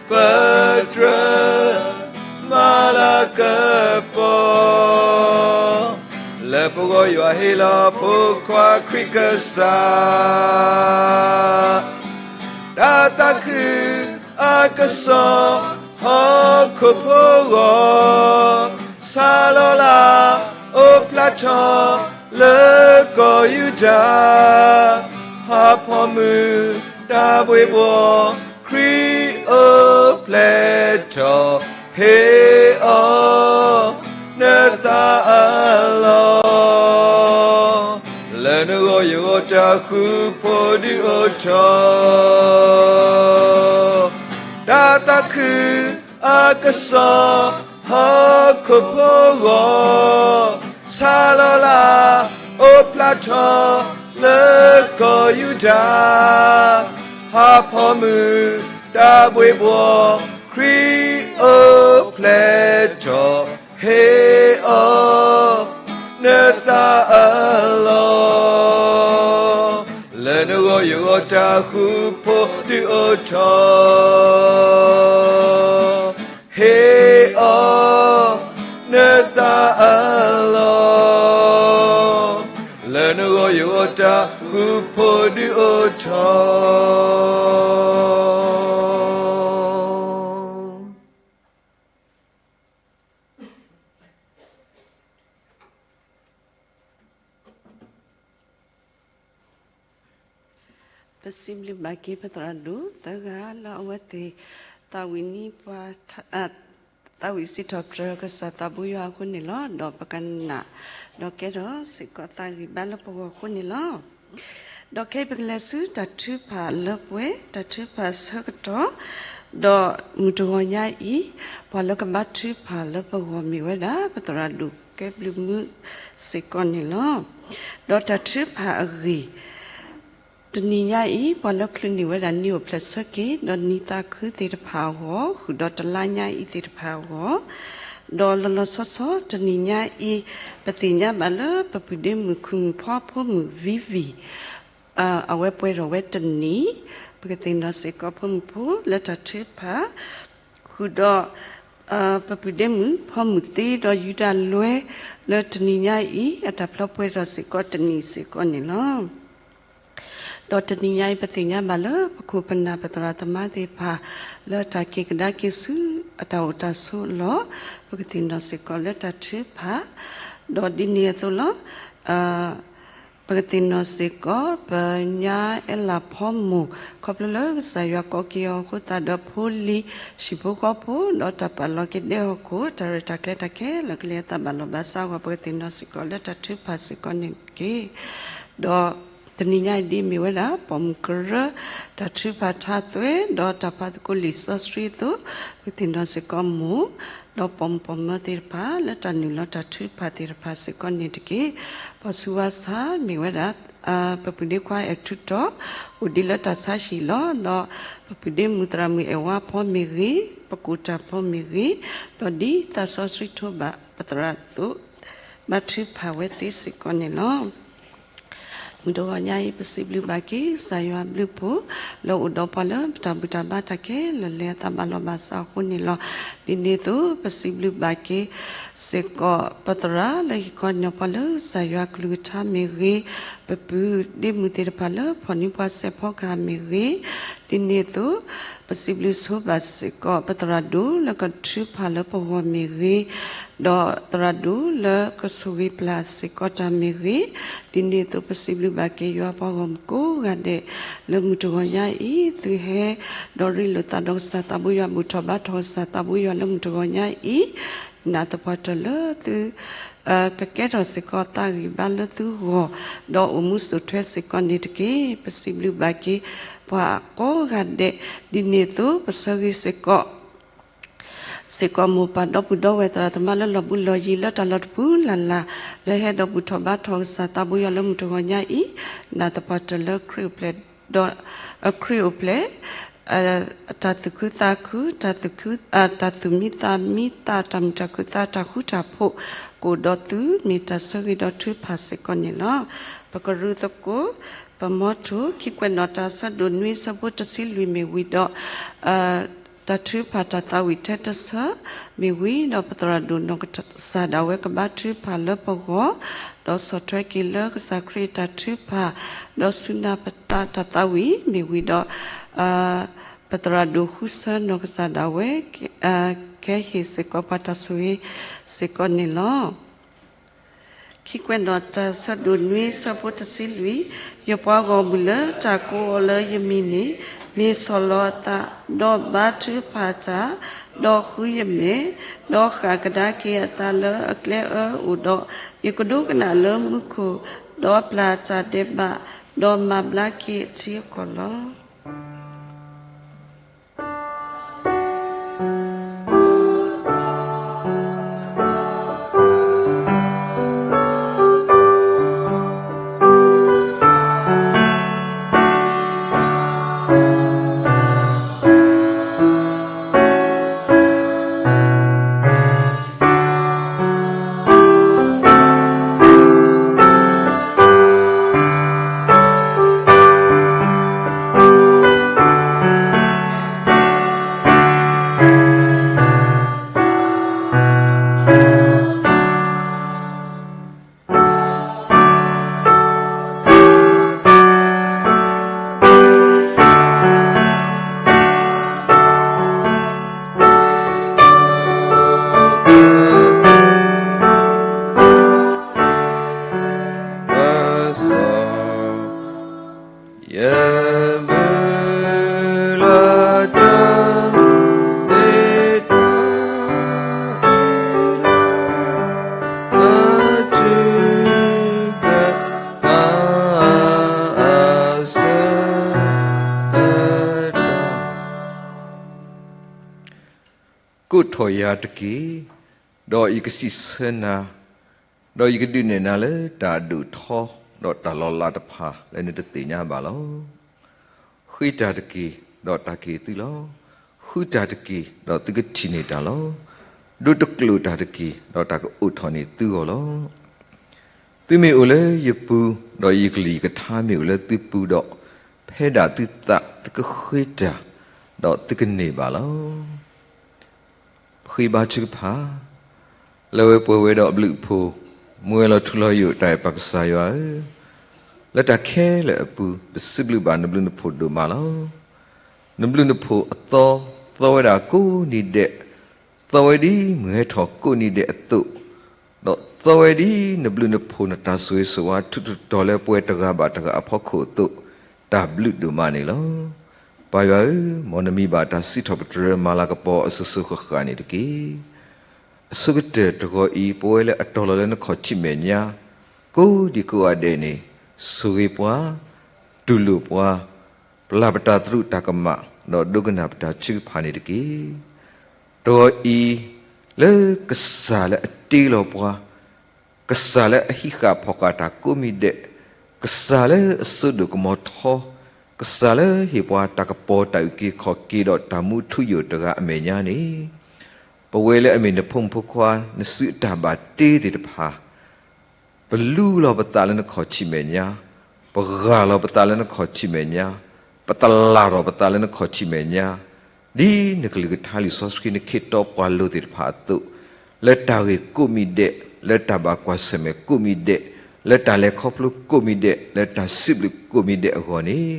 ပတြၢၤမၤလၤကပီၤ, လၢပဂီၢ်ယွၤဟ့ၣ်လီၤဖိခွါခရံာ်ကစၢ် တၢ်သးခုအကစီၣ် ဟီၣ်ခိၣ်ဖိဂီၢ်, စးလီၤလၢ အိၣ်ဖျါထီၣ်လၢကီၢ်ယူဒၤ, ဟးဖီမုၢ်တၢ်ဘှ့ဘှီ, ခရံာ်အိၣ်ဖျဲၣ်ထီၣ်, ဟ့ၣ်အီၤနသးအလီၢ် လၢနဂီၢ်ယဂီၢ်တၢ်ဃူဖိဒုးအိၣ်ထီၣ်, တၢ်သးခုအကစီၣ် ဟီၣ်ခိၣ်ဖိဂီၢ်, စးလီၤလၢ အိၣ်ဖျါထီၣ်လၢကီၢ်ယူဒၤ, ဟးဖီမုၢ်တၢ်ဘှ့ဘှီ, ခရံာ်အိၣ်ဖျဲၣ်ထီၣ်, ဟ့ၣ်အီၤနသးအလီၢ် လၢနဂီၢ်ယဂီၢ်တၢ်ဃူဖိဒုးအိၣ်ထီၣ်, ဟ့ၣ်အီၤနသးအလီၢ် လၢနဂီၢ်ယဂီၢ်တၢ်ဃူဖိဒုးအိၣ်ထီၣ် ပစံးဘျုးဘၣ်က့ၤပသရၣ်ဒိၣ်သၢဂၤလၢအဝဲသ့ၣ် သးဝံၣ်န့ၢ်ပှၤ သးဝံၣ်စံးထီၣ်ပတြၢၤကစၢ်သးဘိယွၤအဃိန့ၣ်လီၤ. ဒီးပကနၣ် ဒီးကဲထီၣ်စ့ၢ်ကီးသးဂံၢ်ဘါလၢပဂီၢ်အဃိန့ၣ်လီၤ. ဒီးခဲအံၤပကလဲၤဆူတၢ်ထုကဖၣ်လၢပှဲၤ တၢ်ထုကဖၣ်ဆၢကတီၢ်, ဒီးမုၢ်တဂီၤညါအံၤ ပှၤလၢကဘါထုကဖၣ်လၢပဂီၢ်မ့ၢ်ဝဲဒၣ် ပသရၣ်ဒိၣ်ကဲဘျုးမုၢ်စ့ၢ်ကီးန့ၣ်လီၤ. ဒီးတၢ်ထုကဖၣ်အဂ့ၢ် တနံၤညါအံၤ ပှၤလၢချုးန့ၢ်ဝဲဒၣ်နံၣ်အိၣ်ဖျဲၣ်ဆၢက့ၤ ဒီးနံၣ်သးခုသ့ၣ်တဖၣ်အဂီၢ် ဃုာ်ဒီးတလါညါအံၤသ့ၣ်တဖၣ်အဂီၢ်, ဒီးလီၤလီၤဆီဆီတနံၤညါအံၤ ပသ့ၣ်ညါဘၣ်လၢပပုၢ်ဒ့မုၣ် ခုၣ်မုၣ်ဖီဖိမုၣ် ဝံဝံၣ် အဝဲပှဲၤထီၣ်ဝဲတနံၣ်, ပကသ့ၣ်နီၣ်စ့ၢ်ကီးဖိမုၣ်ဖိလၢတၢ်ထုကဖၣ် ဃုာ်ဒီး ပပုၢ်ဒ့မုၣ်ဖီမုၢ်သ့ဒီးယူဒၤလွဲ လၢတနံၤညါအံၤ အတၢ်ဖျီပှဲၤထီၣ်စ့ၢ်ကီးတနံၤစ့ၢ်ကီးန့ၣ်လီၤ. ဒီးတနံၤညါအံၤ ပသ့ၣ်ညါဘၣ်လၢပခိၣ်ပနၢ်ပသရၣ်သမါသ့ၣ်တဖၣ် လၢတၢ်က့ၤကဒါက့ၤဆူအတၢ်အိၣ်တၢ်ဆိးအလီၢ် ပကသ့ၣ်နီၣ်စ့ၢ်ကီးလၢတၢ်ထုကဖၣ်, ဒီးဒ်န့ၣ်အသိးလီၤ. ပကသ့ၣ်နီၣ်စ့ၢ်ကီး ပညါအဲလးဖီမိၢ် ခီဖျိလၢကစၢ်ယွၤကိးက့ၤအီၤအဃိသတးဒီး ဖိလံၤ ဟံၣ်ဖိဃီဖိ ဒီးတၢ်ပာ်လီၤက့ၤဒဲဟီၣ်ခိၣ် တၢ်ရဲၣ်တၢ်ကျဲၤတၢ်ခဲလၢာ် ကလဲၤအသးဘၣ်လီၤဘၣ်စးအဂီၢ် ပကသ့ၣ်နီၣ်စ့ၢ်ကီးလၢတၢ်ထုကဖၣ်စ့ၢ်ကီးန့ၣ်တက့ၢ်. ဒီးတနံၤညါအံၤဒ်အမ့ၢ်ဝဲဒၣ် ပိာ်မုၣ်ကရၢ တၢ်ထုကဖၣ်ထါသွဲ ဒီးတၢ်ပာ်သကိးလံာ်စီဆှံအသိး ပကသ့ၣ်နီၣ်စ့ၢ်ကီးမိၢ် ဒီးပိာ်မုၣ်ပိာ်မၢၤသ့ၣ်တဖၣ် လၢတၢ်နုာ်လီၤတၢ်ထုကဖၣ်သ့ၣ်တဖၣ်စ့ၢ်ကီးန့ၣ်တက့ၢ်. ပှၤဆူးဝါဆါမ့ၢ်ဝဲဒၣ် ပပုၢ်ဒ့ခွါအဲၣ်ထူတီၤ အိၣ်ဒံးလၢတၢ်ဆါဟံၣ်လီၤ. ဒီးပပုၢ်ဒ့မုၣ်သရၣ်မုၣ်အဲၣ်ဝါဖီမ့ၢ်ဂ့ၤ, ပကိးတၢ်ဖိမ့ၢ်ဂ့ၤ, ဒီးဒ်သးစီဆှံထိးဘၣ်ပသရၣ်အသိး ဘါထုကဖၣ်ဝဲသ့စ့ၢ်ကီးန့ၣ်လီၤ. မုၢ်တဂီၤညါအံၤ ပစံးဘျုးဘၣ်က့ၤ ကစၢ်ယွၤအဘျုးအဖှိၣ် လၢအိၣ်ဒီးပှၤလၢပတၢ်ဘူၣ်တၢ်ဘါတၢ်ခဲလၢာ် လဲၤအသးဘၣ်လီၤဘၣ်စးအဃိန့ၣ်လီၤ. ဒ်န့ၣ်အသိး ပစံးဘျုးဘၣ်က့ၤစ့ၢ်ကီး ပသရၣ်လၢဟ့ၣ်ခီဟ့ၣ်နီၤပှၤလၢကစၢ်ယွၤကလုၢ်ကထါမ့ၢ်ဂ့ၤ, ပပုၢ်ဒ့မုၣ်သ့ၣ်တဖၣ်လၢဖီၣ်န့ၢ်ပှၤစဲးဖီကဟၣ်မ့ၢ်ဂ့ၤ, ဒ်န့ၣ်အသိး ပစံးဘျုးဆိဘၣ်စ့ၢ်ကီး ပသရၣ်ဒိၣ်လၢကထုကဖၣ်လၢပဂီၢ်မ့ၢ်ဂ့ၤ, ဒီးသရၣ်ဒိၣ်လၢကဆိၣ်ဂ့ၤပျၢ်စ့ၢ်ကီးတၢ်မ့ၢ်ဂ့ၤ, ဒ်န့ၣ်အသိး ပစံးဘျုးဘၣ်က့ၤယွၤပှၤဂီၢ်မုၢ်ကိးဂၤဒဲး လၢမုၢ်တဂီၤညါအံၤ သုဟဲ ဒီးရ့လိာ်သးဒီးကစၢ်သးဘိယွၤ ဘူၣ်ထီၣ်ဘါထီၣ်ကစၢ်သးဘိယွၤလၢမုၢ်တဂီၤညါအံၤ, နာ်သပှၢ်တၢၢ်လၢသု ကကဲထီၣ်စ့ၢ်ကီးသးဂံၢ်ဘါလၢသုဂီၢ်, ဒီးအိၣ်မူစိာ်ထွဲစ့ၢ်ကီးန့ၣ်တက့ၢ်. ပစံးဘျုးဘၣ်က့ၤ ပှၤကိးဂၤဒဲး, ဒ်န့ၣ်အသိး ပဆၢဂ့ၤစ့ၢ်ကီး စ့ၢ်ကီးမိၢ်ပၢ်ဒီပုၢ်ဒီဝဲၢ်သရၣ်သမါလၢလီၤဘူးလီၤယံၤလၢတၢ်လီၢ်တပူၤလၢ်လၢ်, လၢဟဲဒီးဘူၣ်ထီၣ်ဘါထီၣ်ကစၢ်သးဘိယွၤလၢမုၢ်တဂီၤညါအံၤ, နာ်သပှၢ်တၢၢ်လၢခရံာ်အိၣ်ဖျဲၣ် ဒီးခရံာ်အိၣ်ဖျဲၣ် တၢ်သူၣ်ခုသးခု, တၢ်သူၣ်မံသးမံသး, တၢ်မုာ်တၢ်ခုၣ်သး, တၢ်ဃူတၢ်ဖိး ကအိၣ်ဒီးသုမ့ၢ်တၢ်ဆၢဂ့ၤဒီးထုကဖၣ်စ့ၢ်ကီးန့ၣ်လီၤ. ပကရူၢ်သကိး ပမီထိၣ် ခံကွဲးနီၣ် တၢ်ဆၢဒိၣ်နွံ ဆၢဖိတဆံလွံၢ်မ့ၢ်ဝံၤဒီး တၢ်ထုကဖၣ်တၢ်သးဝံၣ်ထဲတဆၢမ့ၢ်ဝံၤဒီး ပသရၣ်ဒိၣ်နီၢ်ကစၢ်ဒၣ်ဝဲကဘါထုကဖၣ်လၢပဂီၢ်, ဒီးဆီၣ်ထွဲက့ၤလၢကစၢ်ခရံာ်အတၢ်ထုကဖၣ်, ဒီးစူၢ်နာ်ပသးတၢ်သးဝံၣ်မ့ၢ်ဝံၤဒီး ပသရၣ်ဒိၣ်ဃုဆၢနီၢ်ကစၢ်ဒၣ်ဝဲ ကဟ့ၣ်စ့ၢ်ကီးပှၤတၢ်ဆိၣ်ဂ့ၤစ့ၢ်ကီးန့ၣ်လီၤ. ခံကွဲးနီၣ် တၢ်ဆၢဒိၣ်နွံ ဆၢဖိတဆံလွံၢ်, ယပှၤဂီၢ်မုၢ်လၢတၢ်ကိးအီၤလၢယမံၤန့ၣ် မ့ၢ်ဆီၣ်လီၤအသး, ဒီးဘါထုကဖၣ်တၢ်, ဒီးဃုယမဲာ်, ဒီးဃၣ်ကဒါက့ၤအသးလၢအကျဲအၢအိၣ်ဒီး, ယကဒိကနၣ်လၢမူခိၣ်, ဒီးပျၢ်တၢ်ဒဲးဘး, ဒီးမၤဘျါက့ၤအထံအကီၢ်လီၤ. ကိးထီၣ်ယၤတက့ၢ်, ဒီးယကစံးဆၢနၤ, ဒီးယကဒုးနဲၣ်နၤလၢတၢ်အဒိၣ်အထီ, ဒီးတၢ်လီၤလးတဖၣ်လၢနတသ့ၣ်ညါဘၣ်လီၤ. ဃ့တၢ်တက့ၢ်, ဒီးတၢ်ကဟ့ၣ်သုလီၤ. ဃုတၢ်တက့ၢ်, ဒီးသုကထံၣ်န့ၢ်တၢ်လီၤ. ဒိးတကျိာ်တၢ်တက့ၢ်, ဒီးတၢ်ကအိးထီၣ်န့ၢ်သုဂီၢ်လီၤ. သုမ့ၢ်အိၣ်လၢယပူၤ, ဒီးယကလုၢ်ယကထါမ့ၢ်အိၣ်လၢသုပူၤဒီး, ဖဲဒၣ်သုသးသုကဃ့တၢ်, ဒီးသုကန့ၢ်ဘၣ်လီၤ. ပဃ့ဘါထုကဖၣ်, လၢအဝဲပှဲၤဝဲဒီးအဘျုးအဖှိၣ်, မူဝဲလီၤထူလီၤယိာ်တၢ်အဲၣ်ပၢ်ကစၢ်ယွၤဧၢ, လၢတၢ်ခဲလၢာ်အပူၤ ပစံးဘျုးဘၣ်နဘျုးနဖှိၣ်ဒိၣ်မးလီၤ. နဘျုးနဖှိၣ်အသီ, သီဝဲဒၣ်ကိးနံၤဒဲး, သီဝဲဒ်မုၢ်ဟဲထီၣ်ကိးနံၤဒဲးအသိး, ဒီးသီဝဲဒ်နဘျုးနဖှိၣ်နတၢ်ဆိၣ်ဂ့ၤဆိၣ်ဝါ ထူးထူးတီၤတီၤလၢပဝဲတဂၤဘၣ်တဂၤအဖီခိၣ်အသိး, တၢ်ဘျုးဒိၣ်မးန့ၣ်လီၤ. ပၢ်ယွၤဧၢ, မ်နမံၤဘၣ်တၢ်စံးထီၣ်ပတြၢၤမၤလၤကပီၤအစိၤစိၤဃၣ်ဃၣ်န့ၣ်တက့ၢ်. အဆိကတၢၢ်တဂီၤအံၤ ပဝဲလၢအတီၤလီၤလၢနခီၣ်ထံးမဲာ်ညါ ကိးဒံကိးဂၤဒဲးန့ၣ်, ဆိၣ်ဂ့ၤပှၤ, တူၢ်လိာ်ပှၤ, ပျၢ်ပတၢ်သရူးတၢ်ကမၣ်, ဒီးဒိကနၣ်ပတၢ်ထုကဖၣ်န့ၣ်တက့ၢ်. တဂီၤအံၤ, လၢကစၢ်လၢအတ့လီၤပှၤ, ကစၢ်လၢအဟံးဃာ်ဖီၣ်ဃာ်တၢ်ကိးမံၤဒဲး, ကစၢ်လၢအစိဒိၣ်ကမီၤထီ, ကစၢ်လၢဟ့ၣ်ပှၤတၢ်ကပီၤတၢ်အုၣ်က့ၤခီၣ်က့ၤဒီးတၢ်မူထူယိာ်တဂၤအမဲာ်ညါန့ၣ်, ပဝဲလၢအမ့ၢ်နဖိမုၣ်ဖိခွါ နစုအတၢ်ဘၣ်တ့သ့ၣ်တဖၣ် ပလူလီၤပသးလၢနခီၣ်ထံးမဲာ်ညါ, ပဂၢ်လီၤပသးလၢနခီၣ်ထံးမဲာ်ညါ, ပတလၢ်ထီၣ်ပသးလၢနခီၣ်ထံးမဲာ်ညါ, ဒ်နကလုၢ်ကထါလံာ်စီဆှံနခ့တီပှၤလိၤသ့ၣ်တဖၣ်အသိး, လၢတၢ်ဂ့ၢ်ကိးမံၤဒဲး, လၢတၢ်ဘၣ်ကွၢ်ဆၢၣ်မဲာ်ကိးမံၤဒဲး, လၢတၢ်လဲၤခီဖျိကိးမံၤဒဲး, လၢတၢ်စံးဘျုးကိးမံၤဒဲးအဂီၢ်န့ၣ်,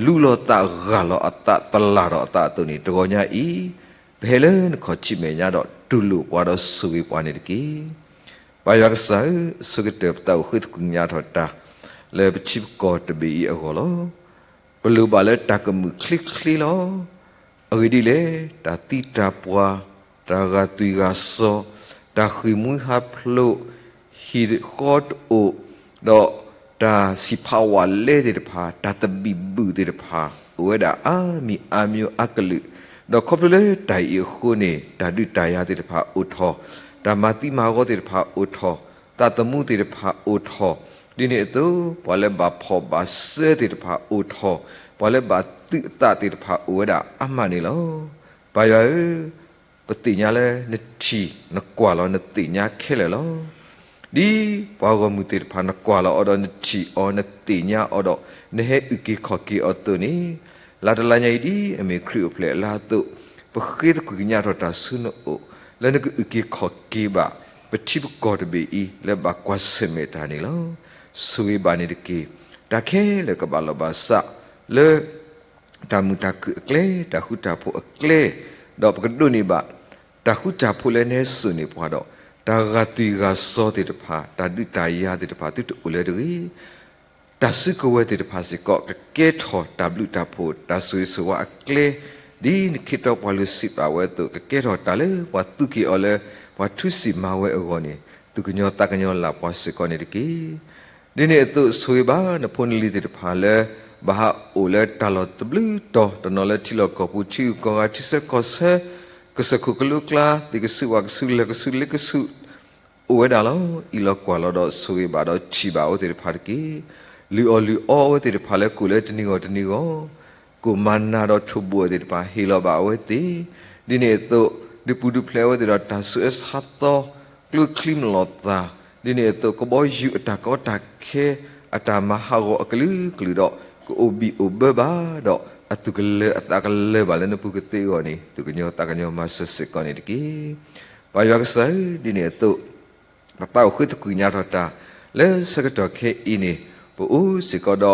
လူလီၤသးဂၢ်လီၤအသးတလၢ်ထီၣ်အသးအသိးန့ၣ် တဂီၤညါအံၤ, ပဟဲလၢနခီၣ်ထံးမဲာ်ညါဒီးတူၢ်လိာ်ပှၤဒီးဆိၣ်ဂ့ၤပှၤန့ၣ်တက့ၢ်. ပၢ်ယွၤကစၢ်ဧၢ, အဆိကတၢၢ်ပသးအိၣ်ဃ့သကွံာ်ကညးထီၣ်တၢ် လၢပထံပကီၢ်တဘ့ၣ်အံၤအဂီၢ်လီၤ. ပလိၣ်ဘၣ်လၢတၢ်ကမုာ်ချ့ချ့လီၤ. အဂ့ၢ်ဒ်လဲၣ်, တၢ်သံတၢ်ပှၢ်, တၢ်ဂာ်သွံၣ်ဂာ်စီၤ, တၢ်ဃ့ၢ်မှံဟးဖျိး, ဟံၣ်ဃီတအိၣ်, ဒီးတၢ်စံးဖးဝးလဲသ့ၣ်တဖၣ်, တၢ်သဘံၣ်ဘုၣ်သ့ၣ်တဖၣ် အိၣ်ဝဲဒၣ်အါမံၤအါမျိုးအါကလုာ်, ဒီးခီဖျိလၢတၢ်အံၤအဃိန့ၣ် တၢ်ဒုးတၢ်ယၤသ့ၣ်တဖၣ်အိၣ်ထီၣ်, တၢ်မၤသံမၤဂီၤသ့ၣ်တဖၣ်အိၣ်ထီၣ်, သးသမူသ့ၣ်တဖၣ်အိၣ်ထီၣ်, ဒ်န့ၣ်အသိး ပှၤလၢဘၣ်ဖှီၣ်ဘၣ်စၢသ့ၣ်တဖၣ်အိၣ်ထီၣ်, ပှၤလၢဘၣ်သုးအသးသ့ၣ်တဖၣ်အိၣ်ဝဲဒၣ်အါမးန့ၣ်လီၤ. ပၢ်ယွၤဧၢ, ပသ့ၣ်ညါလၢနထံၣ်နကွၢ်လီၤနသ့ၣ်ညါခဲလၢာ်လီၤ. ဒ်ပှၤဂီၢ်မုၢ်သ့ၣ်တဖၣ်နကွၢ်လီၤအီၤဒီးနထံၣ်အီၤနသ့ၣ်ညါအီၤဒီး နဟဲအုၣ်က့ၤခီၣ်က့ၤအီၤအသိးန့ၣ်, လါတလါညါအံၤဒ်အမ့ၢ်ခရံာ်အိၣ်ဖျဲၣ်အလါအသိး, ပဃ့သကွံာ်ကညးထီၣ်တၢ်ဆူနအိၣ်, လၢနကအုၣ်က့ၤခီၣ်က့ၤဘၣ် ပထံပကီၢ်တဘ့ၣ်အံၤ လၢဘၣ်ကွၢ်ဆၢၣ်မဲာ်တၢ်န့ၣ်လီၤ. ဆိၣ်ဂ့ၤဘၣ်န့ၣ်တက့ၢ်. တၢ်ခဲလၢာ်ကဘၣ်လီၢ်ဘၣ်စးလၢ တၢ်မုာ်တၢ်ခုၣ်အကျဲ, တၢ်ဃူတၢ်ဖိးအကျဲ, ဒီးပကဒိးန့ၢ်ဘၣ် တၢ်ဃူတၢ်ဖိးလၢနဟဲစိာ်န့ၢ်ပှၤဒီး တၢ်ဂာ်သွံၣ်ဂာ်စီၤသ့ၣ်တဖၣ်, တၢ်ဒုးတၢ်ယၤသ့ၣ်တဖၣ်သုတအိၣ်လၢၤတဂ့ၤ. တၢ်စုကဝဲၤသ့ၣ်တဖၣ်စ့ၢ်ကီး ကကဲထီၣ်တၢ်ဘျုးတၢ်ဖှိၣ် တၢ်ဆိၣ်ဂ့ၤဆိၣ်ဝါအကျဲ, ဒ်နခ့တီပှၤလိၤစံးဘၣ်ဝဲအသိး ကကဲထီၣ်တၢ်လၢပှၤသူၣ်က့ၤအီၤလၢ ပှၤထုစံးမၤဝဲအဂီၢ်န့ၣ် သူၣ်ကညီၤသးကညီၤလၢ်ပှၤစ့ၢ်ကီးန့ၣ်တက့ၢ်. ဒ်န့ၣ်အသိး ဆိၣ်ဂ့ၤဘၣ်နဖိနလံၤသ့ၣ်တဖၣ်လၢ ဘၣ်ဟးအိၣ်လၢတၢ်လီၢ်တဘျုးတီၤ တနီၤလၢထံလီၢ်ကီၢ်ပူၤ ထံဂုၤကီၢ်ဂၤ ထံဆၢကီၢ်ဆၢ, ကစၢၢ်ခိၣ်ကလိကျါ, သ့ၣ်ကဆူးဝၣ်ကဆူး လၢၢ်ကဆူးလ့ကဆူး အိၣ်ဝဲဒၣ်လီၤ. အံးလီၤကွၢ်လီၤဒီးဆိၣ်ဂ့ၤဘၣ်ဒီးထံၣ်ဘၣ်အဝဲသ့ၣ်တဖၣ်တက့ၢ်. လုၢ်အီၣ်လုၢ်အီအဝဲသ့ၣ်တဖၣ်လၢကိၣ်လၢတနံၤဂီၢ်တနံၤဂီၢ်, ကိၣ်မၤနၢၤဒီးထိၣ်ဘိၣ်သ့ၣ်တဖၣ် ဟ့ၣ်လီၤဘၣ်အဝဲသ့ၣ်, ဒ်န့ၣ်အသိး ဒုးပူၤဒုးဖျဲးအဝဲသ့ၣ်ဒီးတၢ်ဆူးအဆါသီ, ကျိချံမျိာ်သၣ်, ဒ်န့ၣ်အသိး ကဘီယူၤအတၢ်ကီတၢ်ခဲ အတၢ်မၤဟးဂီၤအကလုာ်ကလုာ်ဒီး ကအိၣ်ဘံၣ်အိၣ်ဘၢဘၣ်ဒီး အသူၣ်ကလၢၤအသးကလၢၤဘၣ်လၢနပူၤကသ့အဂီၢ်န့ၣ် သူၣ်ကညီၤသးကညီၤမၤစၢၤစ့ၢ်ကီးန့ၣ်တက့ၢ်. ပၢ်ယွၤကစၢ်ဧၢ, ဒ်န့ၣ်အသိး ပသးအိၣ်ဃ့သကွံာ်ကညးထီၣ်တၢ် လၢဆၢကတီၢ်ခဲအံၤန့ၣ် ပအိၣ်စ့ၢ်ကီးဒီး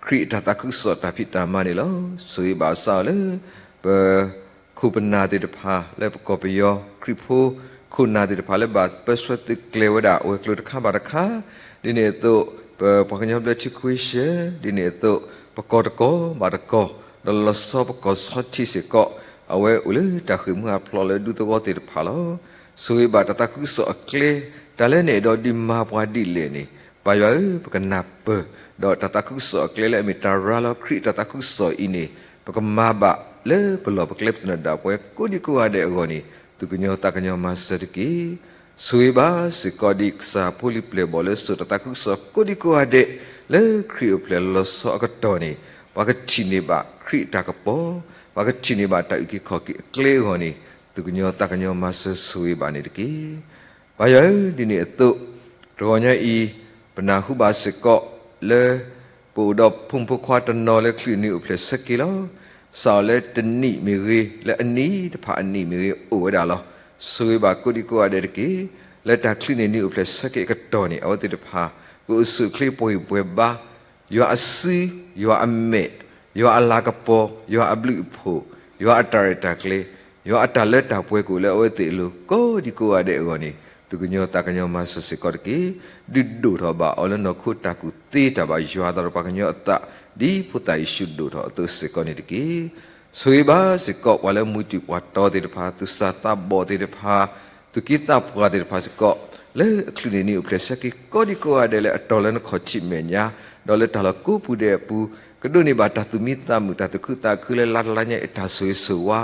ခရံာ်အတၢ်သးခုကစီၣ်တၢ်ဖံးတၢ်မၤန့ၣ်လီၤ. ဆိၣ်ဂ့ၤဘၣ်အစၢ်အီၤလၢ ပ ခိၣ်ပနၢ်သ့ၣ်တဖၣ် လၢပကီၢ်ပယီၤခရံာ်ဖိ ခိၣ်နၢ်သ့ၣ်တဖၣ်လၢဘၣ်ပၢဆှၢသုးကျဲၤဝဲဒၣ် ဝဲၤကျိၤတခါဘၣ်တခါ, ဒ်န့ၣ်အသိး ပပှၤကညီဘျၢထံခွ့ရှၢၣ်, ဒ်န့ၣ်အသိး ပကီၢ်တကီၢ်ဘၣ်တကီၢ်, ဒီးလီၤဆီပကီၢ်ဆီထံးစ့ၢ်ကီး, အဝဲအိၣ်လၢတၢ်ဃ့ၢ်မှံဟးဖျိးလၢဒူသဝီသ့ၣ်တဖၣ်လီၤ. ဆိၣ်ဂ့ၤဘၣ်တၢ်သးခုကစီၣ်အကျဲ, တၢ်လၢနအဲၣ်ဒိးဒုးမၤပှၤဒ်လဲၣ်န့ၣ်, ပၢ်ယွၤဧၢ, ပကနၢ်ပၢၢ်, ဒီးတၢ်သးခုကစီၣ်အကျဲလၢအမ့ၢ်တၢ်ရၤလီၤခရံာ်အတၢ်သးခုကစီၣ်အံၤန့ၣ် ပကမၤဘၣ်လၢပလီၢ်ပကျဲပသနၢၣ်ဒၣ်ပှၤကိးဒံကိးဂၤဒဲးအဂီၢ်န့ၣ် သူၣ်ကညီၤသးကညီၤမၤစၢၤတက့ၢ်. ဆိၣ်ဂ့ၤဘၣ်စ့ၢ်ကီးဒ်ကစၢ်ဖိလံၤပျဲၢ်ဘီၣ်လၢစိာ်တၢ်သးခုကစီၣ်ကိးဒံကိးဂၤဒဲး လၢခရံာ်အိၣ်ဖျဲၣ်လီၤဆီအကတီၢ်န့ၣ် ပှၤကထံၣ်န့ၢ်ဘၣ်ခရံာ်အတၢ်ကပီၤ, ပှၤကထံၣ်န့ၢ်ဘၣ်တၢ်အုၣ်က့ၤခီၣ်က့ၤအကျဲအဂီၢ်န့ၣ် သူၣ်ကညီၤသးကညီၤမၤစၢၤဆိၣ်ဂ့ၤဘၣ်န့ၣ်တက့ၢ်. ပၢ်ယွၤဧၢ, ဒ်န့ၣ်အသိး တဂီၤညါအံၤ ပနၢ်ဟူဘၣ်စ့ၢ်ကီးလၢ ပအိၣ်ဒီးဖိမုၣ်ဖိခွါတနီၤလၢခရံာ်အနံၤအိၣ်ဖျဲၣ်ဆၢက့ၤလီၤ. စးထီၣ်လၢတနံၣ်မ့ၢ်ဂ့ၤ, လၢအနံၣ်တဖၣ်အနံၣ်မ့ၢ်ဂ့ၤ အိၣ်ဝဲဒၣ်လီၤ. ဆိၣ်ဂ့ၤဘၣ်ကိးဒံကိးဂၤဒဲးတက့ၢ်. လၢတၢ်ချုးန့ၢ်နံၣ်အိၣ်ဖျဲၣ်ဆၢက့ၤအကတီၢ်န့ၣ် အဝဲသ့ၣ်တဖၣ် ကအိၣ်ဆူၣ်အိၣ်ချ့ပှဲၤဂံၢ်ပှဲၤဘါ, ယွၤအစု, ယွၤအမဲာ်, ယွၤအလၤကပီၤ, ယွၤအဘျုးအဖှိၣ်, ယွၤအတၢ်ရဲၣ်တၢ်ကျဲၤ, ယွၤအတၢ်လၢတၢ်ပှဲၤကအိၣ်လၢအဝဲသ့ၣ်အလိၤ ကိးဒံကိးဂၤဒဲးအဂီၢ်န့ၣ် သူၣ်ကညီၤသးကညီၤမၤစၢၤစ့ၢ်ကီးတက့ၢ်. ဒုးဒိၣ်ထီၣ်ဘၣ်အီၤလၢနီၢ်ခိတၢ်ကူၣ်သ့တၢ်ဘၣ်ယွၤအသးဒီးပှၤကညီအသး ဒ်ဖိသၣ်ယ့ၣ်ၡူးဒိၣ်ထီၣ်အသိးစ့ၢ်ကီးန့ၣ်တက့ၢ်. ဆိၣ်ဂ့ၤဘၣ်စ့ၢ်ကီးပှၤလၢမူတူၢ်ပှၤတီၤသ့ၣ်တဖၣ်, သူၣ်စၢ်သးဘီၣ်သ့ၣ်တဖၣ်, သူၣ်က့သးပှၢ်သ့ၣ်တဖၣ်စ့ၢ်ကီး, လၢအချုးန့ၢ်နံၣ်အိၣ်ဖျဲၣ်ဆၢက့ၤကိးဒံကိးဂၤဒဲးလၢအတီၤလၢနခီၣ်ထံးမဲာ်ညါ, ဒီးလၢတၢ်လီၢ်ကိးပူၤဒဲးအပူၤ, ကဒိးန့ၢ်ဘၣ်တၢ်သူၣ်မံသးမုာ် တၢ်သူၣ်ခုသးခုလၢလါတလါညါအံၤ တၢ်ဆိၣ်ဂ့ၤဆိၣ်ဝါ,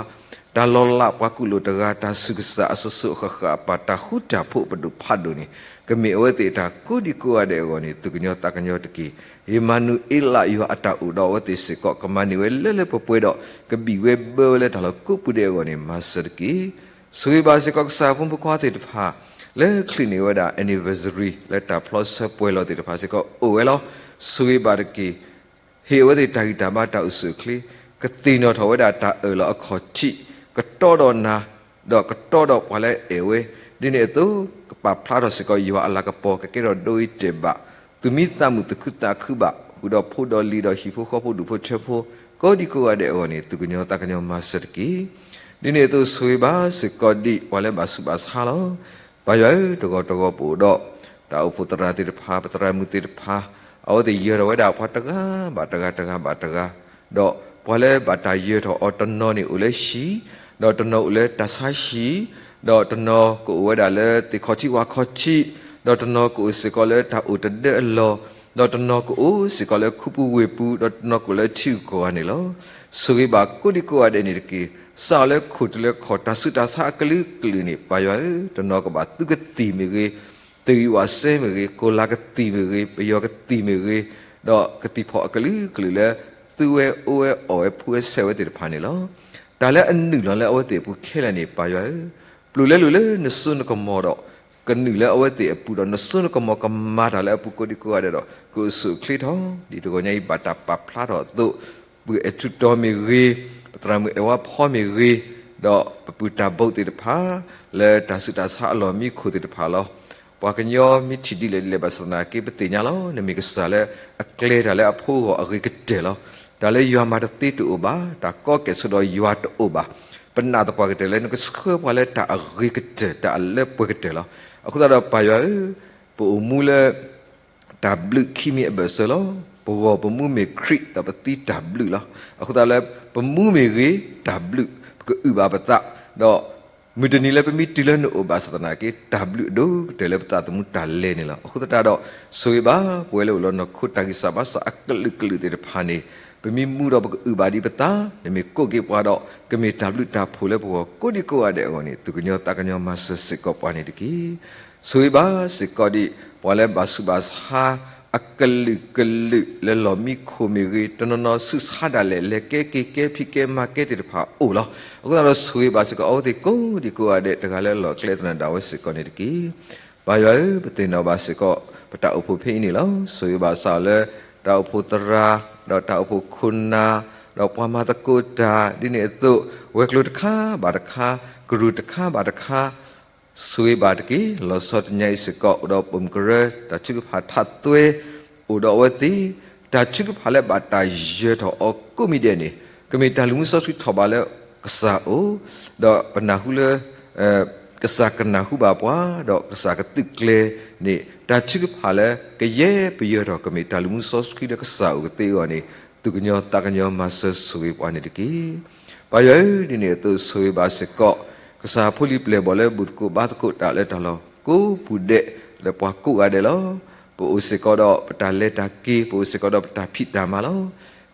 တၢ်လီၤလးပှၤကူၣ်လိာ်တဂၤ, တၢ်ဆူးကစၢ်အစိၤစိၤအဃၣ်ဃၣ်အပၢ် တၢ်ဃူတၢ်ဖိးပဒိၣ်ဖးဒိၣ်န့ၣ် ကမ့ၢ်အဝဲသ့ၣ်အတၢ်ကိးဒံကိးဂၤဒဲးအဂီၢ်န့ၣ် သူၣ်ကညီၤသးကညီၤတက့ၢ်. အ့မၤနူၤအ့လး ယွၤအတၢ်အိၣ်ဒီးအဝဲသ့ၣ်စ့ၢ်ကီး ကမၤန့ၢ်ဝဲလၢလၢပှဲၤပှဲၤဒီး ကဘံၣ်ဝဲဘၢဝဲလၢတၢ်လီၢ်ကိးပူၤဒဲးအဂီၢ်န့ၣ် မၤစၢၤတက့ၢ်. ဆိၣ်ဂ့ၤဘၣ်စ့ၢ်ကီးကစၢ်ဖိမုၣ်ဖိခွါသ့ၣ်တဖၣ် လၢချုးန့ၢ်ဝဲဒၣ် anniversary လၢတၢ်ဖျီဆၢပှဲၤလီၤသ့ၣ်တဖၣ်စ့ၢ်ကီးအိၣ်ဝဲလီၤ. ဆိၣ်ဂ့ၤဘၣ်တက့ၢ်. ဟ့ၣ်အဝဲသ့ၣ်တၢ်ဂံၢ်တၢ်ဘါတၢ်အိၣ်ဆူၣ်အိၣ်ချ့, ကသ့ၣ်နီၣ်ထီၣ်ဝဲဒၣ်တၢ်အၢၣ်လီၤအခီၣ်ထံး, ကတီဒီးနၤ, ဒီးကတီဒီးပှၤလၢအအဲၣ်ဝဲ, ဒ်န့ၣ်အသိး ကပာ်ဖျါထီၣ်စ့ၢ်ကီးယွၤအလၤကပီၤ ကကဲထီၣ်ဒိအံၤတဲာ်ဘၣ်, သူၣ်မံသးမုာ်သူၣ်ခုသးခုဘၣ် ဃုာ်ဒီးဖိဒီးလံၤဒီးဟံၣ်ဖိဃီဖိဒူၣ်ဖိထၢဖိ ကိးဒံကိးဂၤဒဲးအဂီၢ်န့ၣ် သူၣ်ကညီၤသးကညီၤမၤစၢၤတက့ၢ်. ဒ်န့ၣ်အသိး ဆိၣ်ဂ့ၤဘၣ်စ့ၢ်ကီးဒံးပှၤလၢဘၣ်ဆူးဘၣ်ဆါလီၤ. ပၢ်ယွၤဧၢ, တဂီၤတဂီၤပအိၣ်ဒီး တၢ်အိၣ်ဖှိၣ်သရၣ်သ့ၣ်တဖၣ်, ပသရၣ်မုၣ်သ့ၣ်တဖၣ်, အဝဲသ့ၣ်ယၢၤထီၣ်ဝဲဒၣ်ပှၤတဂၤဘၣ်တဂၤ တဂၤဘၣ်တဂၤ, ဒီးပှၤလၢဘၣ်တၢ်ယၢၤထီၣ်အီၤတနီၤန့ၣ်အိၣ်လၢဟံၣ်, ဒီးတနီၤအိၣ်လၢတၢ်ဆါဟံၣ်, ဒီးတနီၤကအိၣ်ဝဲဒၣ်လၢသ့ၣ်ခီၣ်ထံးဝၣ်ခီၣ်ထံး, ဒီးတနီၤကအိၣ်စ့ၢ်ကီးလၢတၢ်အိၣ်တဒၢအလီၢ်, ဒီးတနီၤကအိၣ်စ့ၢ်ကီးလၢခူပူၤဝ့ၢ်ပူၤ, ဒီးတနီၤကအိၣ်လၢထံဂုၤကီၢ်ဂၤန့ၣ်လီၤ. ဆိၣ်ဂ့ၤဘၣ်ကိးဒံကိးဂၤဒဲးန့ၣ်တက့ၢ်. စးထီၣ်လၢခိၣ်တုၤလၢခီၣ် တၢ်ဆူးတၢ်ဆါအကလုာ်ကလုာ်န့ၣ် ပၢ်ယွၤဧၢ, တနီၤကဘၣ်သုကသံၣ်မ့ၢ်ဂ့ၤ, တဂံၢ်ဝးစဲမ့ၢ်ဂ့ၤ, ကိၢ်လၤကသံၣ်မ့ၢ်ဂ့ၤ, ပယီၤကသံၣ်မ့ၢ်ဂ့ၤ, ဒီးကသံၣ်ဖီၣ်အကလုာ်ကလုာ်လၢ သုဝဲအိၣ်ဝဲအီၣ်ဝဲဖှူဝဲဆဲးဝဲသ့ၣ်တဖၣ်န့ၣ်လီၤ. တၢ်လၢအနုာ်လီၤလၢအဝဲသ့ၣ်အပူၤခဲလၢာ်န့ၣ် ပၢ်ယွၤဧၢ, ပျိာ်လဲလိာ်လၢနစိနကမီၤဒီး ကနုာ်လၢအဝဲသ့ၣ်အပူၤဒီး နစိနကမီၤကမၤတၢ်လၢအပူၤကိးဒံကိးဂၤဒဲးဒီး ကအိၣ်ဆူၣ်အိၣ်ချ့ထီၣ် ဒ်တဂီၤညါအံၤဘၣ်တၢ်ပာ်ဖျါထီၣ်အသိး ပုၢ်အဲၣ်ထူးတီၤမ့ၢ်ဂ့ၤ, ပသရၣ်မုၣ်အဲၣ်ဝါဖီမ့ၢ်ဂ့ၤ, ဒီးပပုၢ်တၢ်ဘိးသ့ၣ်တဖၣ် လၢတၢ်ဆူးတၢ်ဆါအလီၢ်မံခိၣ်သ့ၣ်တဖၣ်လီၤ. ပှၤကညီမ့ၢ်ထံၣ်ဒ်လဲၣ်ဒ်လဲၣ်ဘၣ်ဆၣ်သနာ်က့ ပသ့ၣ်ညါလီၤ. နမ့ၢ်ကစၢ်လၢအကျဲၤတၢ်လၢအဖိအဂီၢ်အဂ့ၤကတၢၢ်လီၤ. တၢ်လၢယွၤမၤတသ့တအိၣ်ဘၣ်, တၢ်ကီကဲၣ်ဆိးဒီးယွၤတအိၣ်ဘၣ်. ပနာ်သပှၢ်ကတၢၢ်လၢနကဆှၢပှၤလၢတၢ်အဂ့ၤကတၢၢ် တၢ်အလၢပှဲၤကတၢၢ်လီၤ. အဃိသတးဒီးပၢ်ယွၤဧၢ, ပအိၣ်မူလၢ တၢ်ဘျုးခံမံၤအဘၢၣ်စၢၤလီၤ. ပဂီၢ်ပမူမ့ၢ်ခရံာ် ဒီးပသံတၢ်ဘျုးလီၤ. အဃိသတးလၢပမူမ့ၢ်ဂ့ၤ, တၢ်ဘျုး, ပကအုၣ်ဘၣ်ပသး, ဒီးမုၢ်တနံၤလၢပမ့ၢ်တုၤလၢနအိၣ်ဘၣ်ဆၣ်သနာ်က့ တၢ်ဘျုးအဒိၣ်ကတၢၢ်လၢပသးသမူတၢ်လဲၤန့ၣ်လီၤ. အဃိသတးဒီး ဆိၣ်ဂ့ၤဘၣ်ပဝဲလၢအိၣ်လၢနီၢ်ခိတၢ်ဂံၢ်စၢ်ဘါစၢ်အကလုာ်ကလုာ်သ့ၣ်တဖၣ်န့ၣ် ပမ့ၢ်မူဒီးပကအုၣ်ဘၣ်ဒံးပသး, နမ့ၢ်ကိးက့ၤပှၤဒီး ကမ့ၢ်တၢ်ဘျုးတၢ်ဖှိၣ်လၢပဂီၢ်ကိးဒံကိးဂၤဒဲးအဂီၢ်န့ၣ် သူၣ်ကညီၤသးကညီၤမၤစၢၤစ့ၢ်ကီးပှၤန့ၣ်တက့ၢ်. ဆိၣ်ဂ့ၤဘၣ်စ့ၢ်ကီးဒံး ပှၤလၢဘၣ်ဆူးဘၣ်ဆါ အကလုာ်ကလုာ်လၢလီၢ်မံခိၣ်မ့ၢ်ဂ့ၤ, တနီၤနီၤဆူးဆါဒၣ်လဲာ် လဲၤကဲက့ၤကဲဖံးကဲမၤကဲသ့ၣ်တဖၣ်အိၣ်လီၤ. အဃိသတးဒီးဆိၣ်ဂ့ၤဘၣ်စ့ၢ်ကီး အဝဲသ့ၣ်ကိးဒံကိးဂၤဒဲး တဂၤလၢလီၢ်ကျဲသနၢၣ်ဒၣ်ဝဲစ့ၢ်ကီးန့ၣ်တက့ၢ်. ပၢ်ယွၤဧၢ, ပသ့ၣ်နီၣ်ဘၣ်စ့ၢ်ကီး ပတၢ်အိၣ်ဖှိၣ်ဖဲအံၤန့ၣ်လီၤ. ဆိၣ်ဂ့ၤဘၣ်စးထီၣ်လၢ တၢ်အိၣ်ဖှိၣ်သရၣ်, ဒီးတၢ်အိၣ်ဖှိၣ်ခိၣ်နၢ်, ဒီးပှၤမၤသကိးတၢ်, ဒ်န့ၣ်အသိး ဝဲၤကျိၤတခါဘၣ်တခါ, ကရူၢ်တခါဘၣ်တခါ, ဆိၣ်ဂ့ၤဘၣ်တက့ၢ်. လီၤဆီတနံၤအံၤစ့ၢ်ကီး အိၣ်ဒီးပိာ်မုၣ်ကရၢ တၢ်ထုကဖၣ်ထးသွဲ အိၣ်ဒီးအဝဲသ့ၣ်, တၢ်ထုကဖၣ်လၢဘၣ်တၢ်ယၢၤထီၣ်အီၤကိးမံၤဒဲးန့ၣ် ကမ့ၢ်တၢ်လုၢ်မူစီဆှံထီၣ်ဘးလၢကစၢ်အအိၣ်, ဒီးပနၢ်ဟူလၢ ကစၢ်ကနၢ်ဟူဘၣ်ပှၤ, ဒီးကစၢ်ကသုးကျဲၤန့ၣ် တၢ်ထုကဖၣ်လၢကယဲၢ်ပယၢၤထီၣ် ကမ့ၢ်တၢ်လုၢ်မူစီဆှံလၢကစၢ်အအိၣ်ကသ့အဂီၢ်န့ၣ် သူၣ်ကညီၤသးကညီၤမၤစၢၤဆိၣ်ဂ့ၤပှၤန့ၣ်တက့ၢ်. ပၢ်ယွၤဧၢ, ဒ်န့ၣ်အသိးဆိၣ်ဂ့ၤဘၣ်စ့ၢ်ကီး ကစၢ်ဖိလံၤပျဲၢ်ဘီၣ်လၢဘူၣ်သကိးဘါသကိးတၢ်လၢတၢ်လီၢ်ကိးပူၤဒဲး လၢပှၤကိးဂၤဒဲးလီၤ. ပအိၣ်စ့ၢ်ကီးဒီးပတၢ်လဲၤတၢ်က့ၤ, ပအိၣ်စ့ၢ်ကီးဒီးပတၢ်ဖံးတၢ်မၤလီၤ.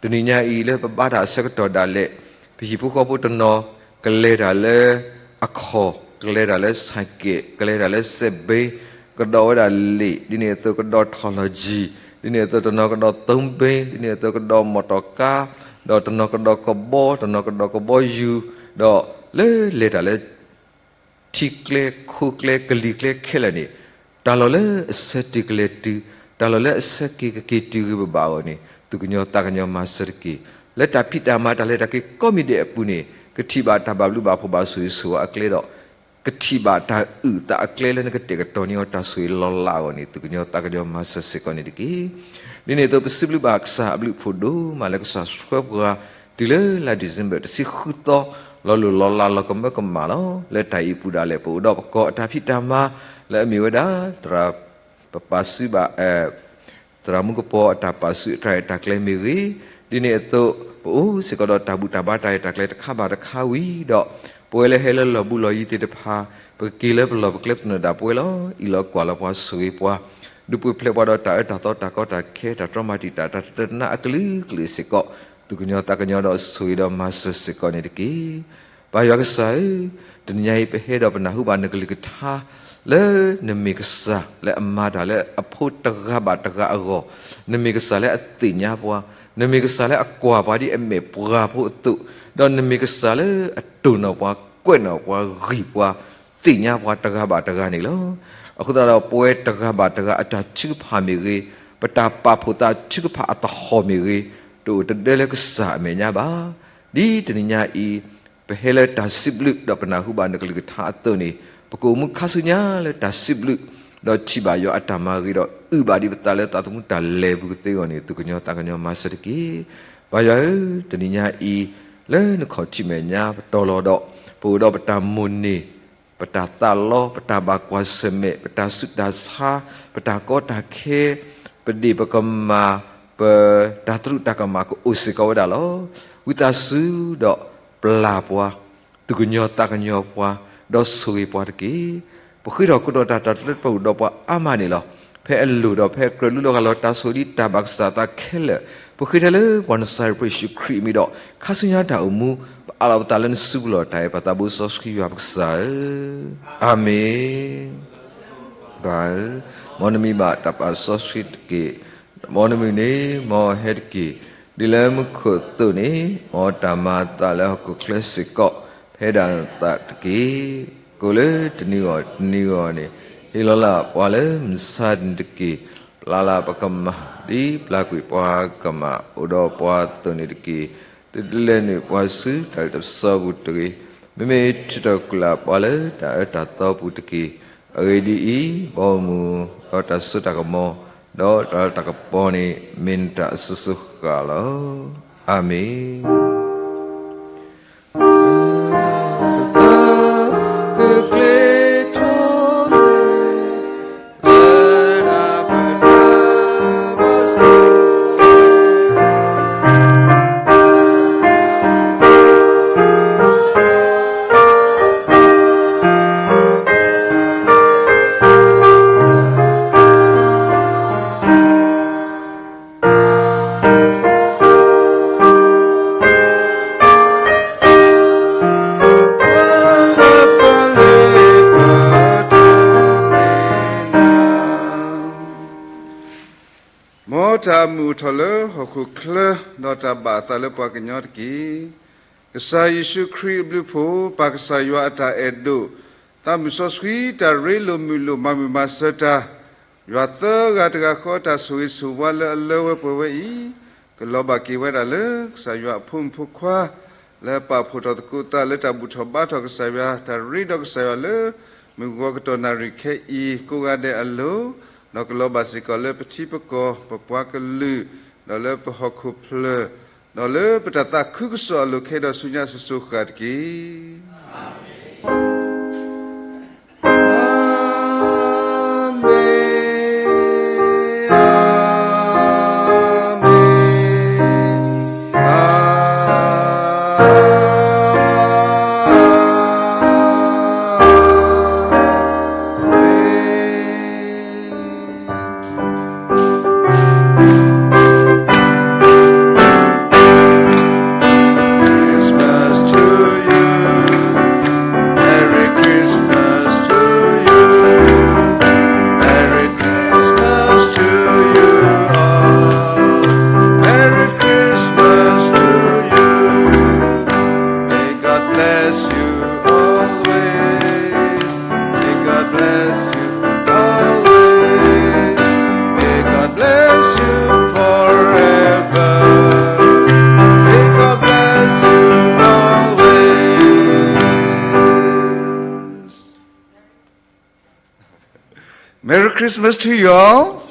တနံၤညါအံၤလၢပဘါတၢ်အဆၢကတီၢ်ဒၣ်လဲာ်, ပဟံၣ်ဖိဃီဖိတနီၤ ကလဲၤတၢ်လၢအခီၣ်, ကလဲၤတၢ်လၢဆဲးကဲး, ကလဲၤတၢ်လၢစဲးဘ့, ကဒီးဝဲဒၣ်လံာ်, ဒ်န့ၣ်အသိးကဒီးထီၣ်လီၤယံၤ, ဒ်န့ၣ်အသိးတနီၤကဒီးသိဘ့, ဒ်န့ၣ်အသိးကဒီးမီၣ်တီၢ်ကါ, ဒီးတနီၤကဒီးကဘီ, တနီၤကဒီးကဘီယူၤ, ဒီးလၢလဲၤတၢ်လၢ ထံကျဲခိကျဲကလံၤကျဲခဲလၢာ်န့ၣ်, တၢ်လီၢ်လၢအဆၢတုၤကလဲၤတုၤ, တၢ်လီၢ်လၢအဆၢက့ၤကက့ၤတုၤဂ့ၤဘၣ်ဘၣ်အဂီၢ်န့ၣ် သူၣ်ကညီၤသးကညီၤမၤစၢၤတက့ၢ်. လၢတၢ်ဖံးတၢ်မၤတၢ်လဲၤတၢ်က့ၤကိးမံၤဒဲးအပူၤန့ၣ် ကထံၣ်ဘၣ်တၢ်ဘၣ်ဘျုးဘၣ်ဖှိၣ်ဘၣ်ဆိၣ်ဂ့ၤဆိၣ်ဝါအကျဲဒီး ကထံၣ်ဘၣ်တၢ်အုၣ်သးအကျဲလၢနကတဲာ်ကတီၤန့ၢ်အီၤတၢ်ဆိၣ်ဂ့ၤလီၤလးအဂီၢ်န့ၣ် သူၣ်ကညီၤသးကညီၤမၤစၢၤစ့ၢ်ကီးန့ၣ်တက့ၢ်. ဒ်န့ၣ်အသိး ပစံးဘျုးဘၣ်ကစၢ်အဘျုးအဖှိၣ်ဒိၣ်မးလၢကစၢ်ဆှၢပှၤ တုၤလၢလါဒံၣ်စ့ဘၢၣ် တဆံဃုသီ လီၤလိၢ်လီၤလးလီၤကမၢကမၣ်လီၤ. လၢတၢ်အံၤအပူၤဒၣ်လဲာ် ပအိၣ်ဒီးပကီၢ်အတၢ်ဖံးတၢ်မၤ လၢအမ့ၢ်ဝဲဒၣ် သရၣ် ပပာ်စုဘၣ် သရၣ်မူကပီၤအတၢ်ပာ်စုအတၢ်ရဲၣ်တၢ်ကျဲၤမ့ၢ်ဂ့ၤ, ဒ်န့ၣ်အသိး ပအိၣ်စ့ၢ်ကီးဒီးတၢ်ဘူၣ်တၢ်ဘါတၢ်ရဲၣ်တၢ်ကျဲၤတခါဘၣ်တခါဝံၤဒီး ပဝဲလၢဟဲလၢလီၢ်ဘူးလီၢ်ယံၤသ့ၣ်တဖၣ် ပကက့ၤလၢပလီၢ်ပကျဲပသနၢၣ်ဒၣ်ပဝဲလီၤ. အ့ၣ်လိာ်ကွၢ်လိာ်ပှၤဆိၣ်ဂ့ၤပှၤ ဒုးပှ့ၤဖျဲးပှၤဒီးတၢ်အၢတၢ်သီတၢ်ကီတၢ်ခဲ တၢ်တြီမၤတံာ်တာ် တၢ်တနါအကလုာ်ကလုာ်စ့ၢ်ကီး သူၣ်ကညီၤသးကညီၤဒီးဆိၣ်ဂ့ၤဒီးမၤစၢၤစ့ၢ်ကီးန့ၣ်တက့ၢ်. ပၢ်ယွၤကစၢ်ဧၢ, တနံၤညါအံၤ ပဟဲဒီးပနၢ်ဟူဘၣ်နကလုၢ်ကထါ လၢနမ့ၢ်ကစၢ်လၢအမၤတၢ်လၢအဖိတဂၤဘၣ်တဂၤအဂီၢ်, နမ့ၢ်ကစၢ်လၢအသ့ၣ်ညါပှၤ, နမ့ၢ်ကစၢ်လၢအကွၢ်ပှၤဒ်အမ့ၢ်ပှၤဖိအသိး, ဒီးနမ့ၢ်ကစၢ်လၢအတိၢ်နီၣ်ပှၤ ကွဲးနီၣ်ပှၤ ဂံၢ်ပှၤ သ့ၣ်ညါပှၤတဂၤဘၣ်တဂၤန့ၣ်လီၤ. အဃိသတးဒီး ပဝဲတဂၤဘၣ်တဂၤအတၢ်ထုကဖၣ်မ့ၢ်ဂ့ၤ, ပတၢ်ပာ်ဖှိၣ်သးထုကဖၣ်အသဟီၣ်မ့ၢ်ဂ့ၤ, တအိၣ်တဒၢလၢကစၢ်အမဲာ်ညါဘၣ်. ဒ်တနံၤညါအံၤ ပဟဲလၢတၢ်စံးဘျုးဒီးပနၢ်ဟူဘၣ်နကလုၢ်ကထါအသိးန့ၣ် ပကအိၣ်မူခါဆူညါလၢတၢ်စံးဘျုး, ဒီးထံၣ်ဘၣ်ယွၤအတၢ်မၤဂ့ၤဒီး အုၣ်ဘၣ်ဒံးပသးလၢသးသမူတၢ်လဲၤပူၤကသ့အဂီၢ်န့ၣ် သူၣ်ကညီၤသးကညီၤမၤစၢၤတက့ၢ်. ပၢ်ယွၤဧၢ, တနံၤညါအံၤ လၢနခီၣ်ထံးမဲာ်ညါပတီၢ်လီၤဒီး ပအိၣ်ဒီးပတၢ်မိၣ်န့ၢ် ပတၢ်သးလီ, ပတၢ်ဘၣ်ကွၢ်ဆၢၣ်မဲာ်, ပတၢ်ဆူးတၢ်ဆါ, ပတၢ်ကီတၢ်ခဲ, ပဒ့ၣ်ပကမၢ်, ပတၢ်သရူးတၢ်ကမၣ်ကအိၣ်စ့ၢ်ကီးဝဲဒၣ်လီၤ. ဝံသးစူၤဒီးပျၢ်ပှၤ, သူၣ်ကညီၤသးကညီၤပှၤ, ဒီးဆိၣ်ဂ့ၤပှၤတက့ၢ်. ပဃ့ထီၣ်ကိးတီၤတၢ် တၢ်တလၢတပှဲၤအိၣ်ဒီးပှၤအါမးန့ၣ်လီၤ. ဖဲအလိၤဒီးဖဲအကြၢး လူလီၤဂာ်လီၤ တၢ်ဆိၣ်ဂ့ၤဒ်တၢ်ဘၣ်ကစၢ်သးခဲလၢာ်, ပဃ့ထဲလၢပှၤနစၤရ့းဖိယ့ၣ်ၡူးခရံာ်အမံၤဒီး ခါဆူညါတၢ်အိၣ်မူ, ပအးလီၤပသးလၢနစုပူၤလီၤ. တၢ်အဲၣ်ပၢ်သးဘိစီဆှံယွၤပကစၢ်ဧၢ, အၤမ့ၣ်. ဘၣ်ဧၢ, မ်နမံၤဘၣ်တၢ်ပာ်စီဆှံတက့ၢ်. မ်နမုၢ်န့ၣ် မ်အဟဲတက့ၢ်. ဒ်လၢမူခိၣ်အသိးန့ၣ် မ်တၢ်မၤအသးလၢဟီၣ်ခိၣ်ချၢစ့ၢ်ကီး ဖဲဒၣ်နသးတက့ၢ်. ကိၣ်လၢတနံၤဂီၢ်တနံၤဂီၢ်န့ၣ် ဟ့ၣ်လီၤလၢပှၤလၢမုၢ်ဆါတနံၤတက့ၢ်. ပျၢ်လၢပကမၢ် ဒ်ပျၢ်ကွံာ်ပှၤကမၢ် အိၣ်ဒီးပှၤအသိးန့ၣ်တက့ၢ်. သုတလဲၤနုာ်ပှၤဆူတၢ်လၢတၢ်ပစီပူၤတဂ့ၤ. မ့မ့ၢ်ထုးထီၣ်ကွံာ်လၢပှၤလၢတၢ်အၢတၢ်သီပူၤတက့ၢ်. အဂ့ၢ်ဒ်အံၤ, ဘီမုၢ်, ဒီးတၢ်စိတၢ်ကမီၤ, ဒီးတၢ်လၤတၢ်ကပီၤန့ၣ် မ့ၢ်နတၢ်အစိၤစိၤဃၣ်ဃၣ်လီၤ. အၤမ့ၣ်. မ်တၢ်မုာ်ထီၣ်လၢဟီၣ်ခိၣ်ချၢ ဒီးတၢ်ဘၣ်အသးလၢပှၤကညီတက့ၢ်. ကစၢ်ယ့ၣ်ၡူးခရံာ်အဘျုးအဖှိၣ်, ပၢ်ကစၢ်ယွၤအတၢ်အဲၣ်ဒိၣ်, သးမုၢ်စီဆှံတၢ်ရ့လိာ်မုာ်လိာ် မၤမုာ်မၤစၢၤတၢ်, ယွၤသၢဂၤတဂၤဃီ တၢ်ဆိၣ်ဂ့ၤဆိၣ်ဝါလၢအလၢဝဲပှဲၤဝဲအံၤ, ကလီၤဘၣ်က့ၤဝဲဒၣ်လၢကစၢ်ယွၤအဖိမုၣ်ဖိခွါ လၢပာ်ဖှိၣ်ထီၣ်သကိးသးလၢတၢ်ဘူၣ်ထီၣ်ဘါထီၣ်ကစၢ်ယွၤ, တၢ်ရ့ဒီးကစၢ်ယွၤလၢ မုၢ်ဂီၤကတီၢ်နၣ်ရံၣ်ခဲအံၤ ကိးဂၤဒဲးအလိၤ, ဒီးကလီၤဘၣ်စ့ၢ်ကီးလၢပထံပကီၢ်, ပပှၤကလုာ်, ဒီးလၢပဟီၣ်ခိၣ်ဖျၢၣ်, ဒီးလၢပတၢ်သးခုကစီၣ်အလိၤခဲအံၤဒီးဆူညါစိၤစိၤဃၣ်ဃၣ်တက့ၢ်. အၤမ့ၣ်, အၤမ့ၣ်, အၤမ့ၣ်. Christmas to you. Merry Christmas to you all.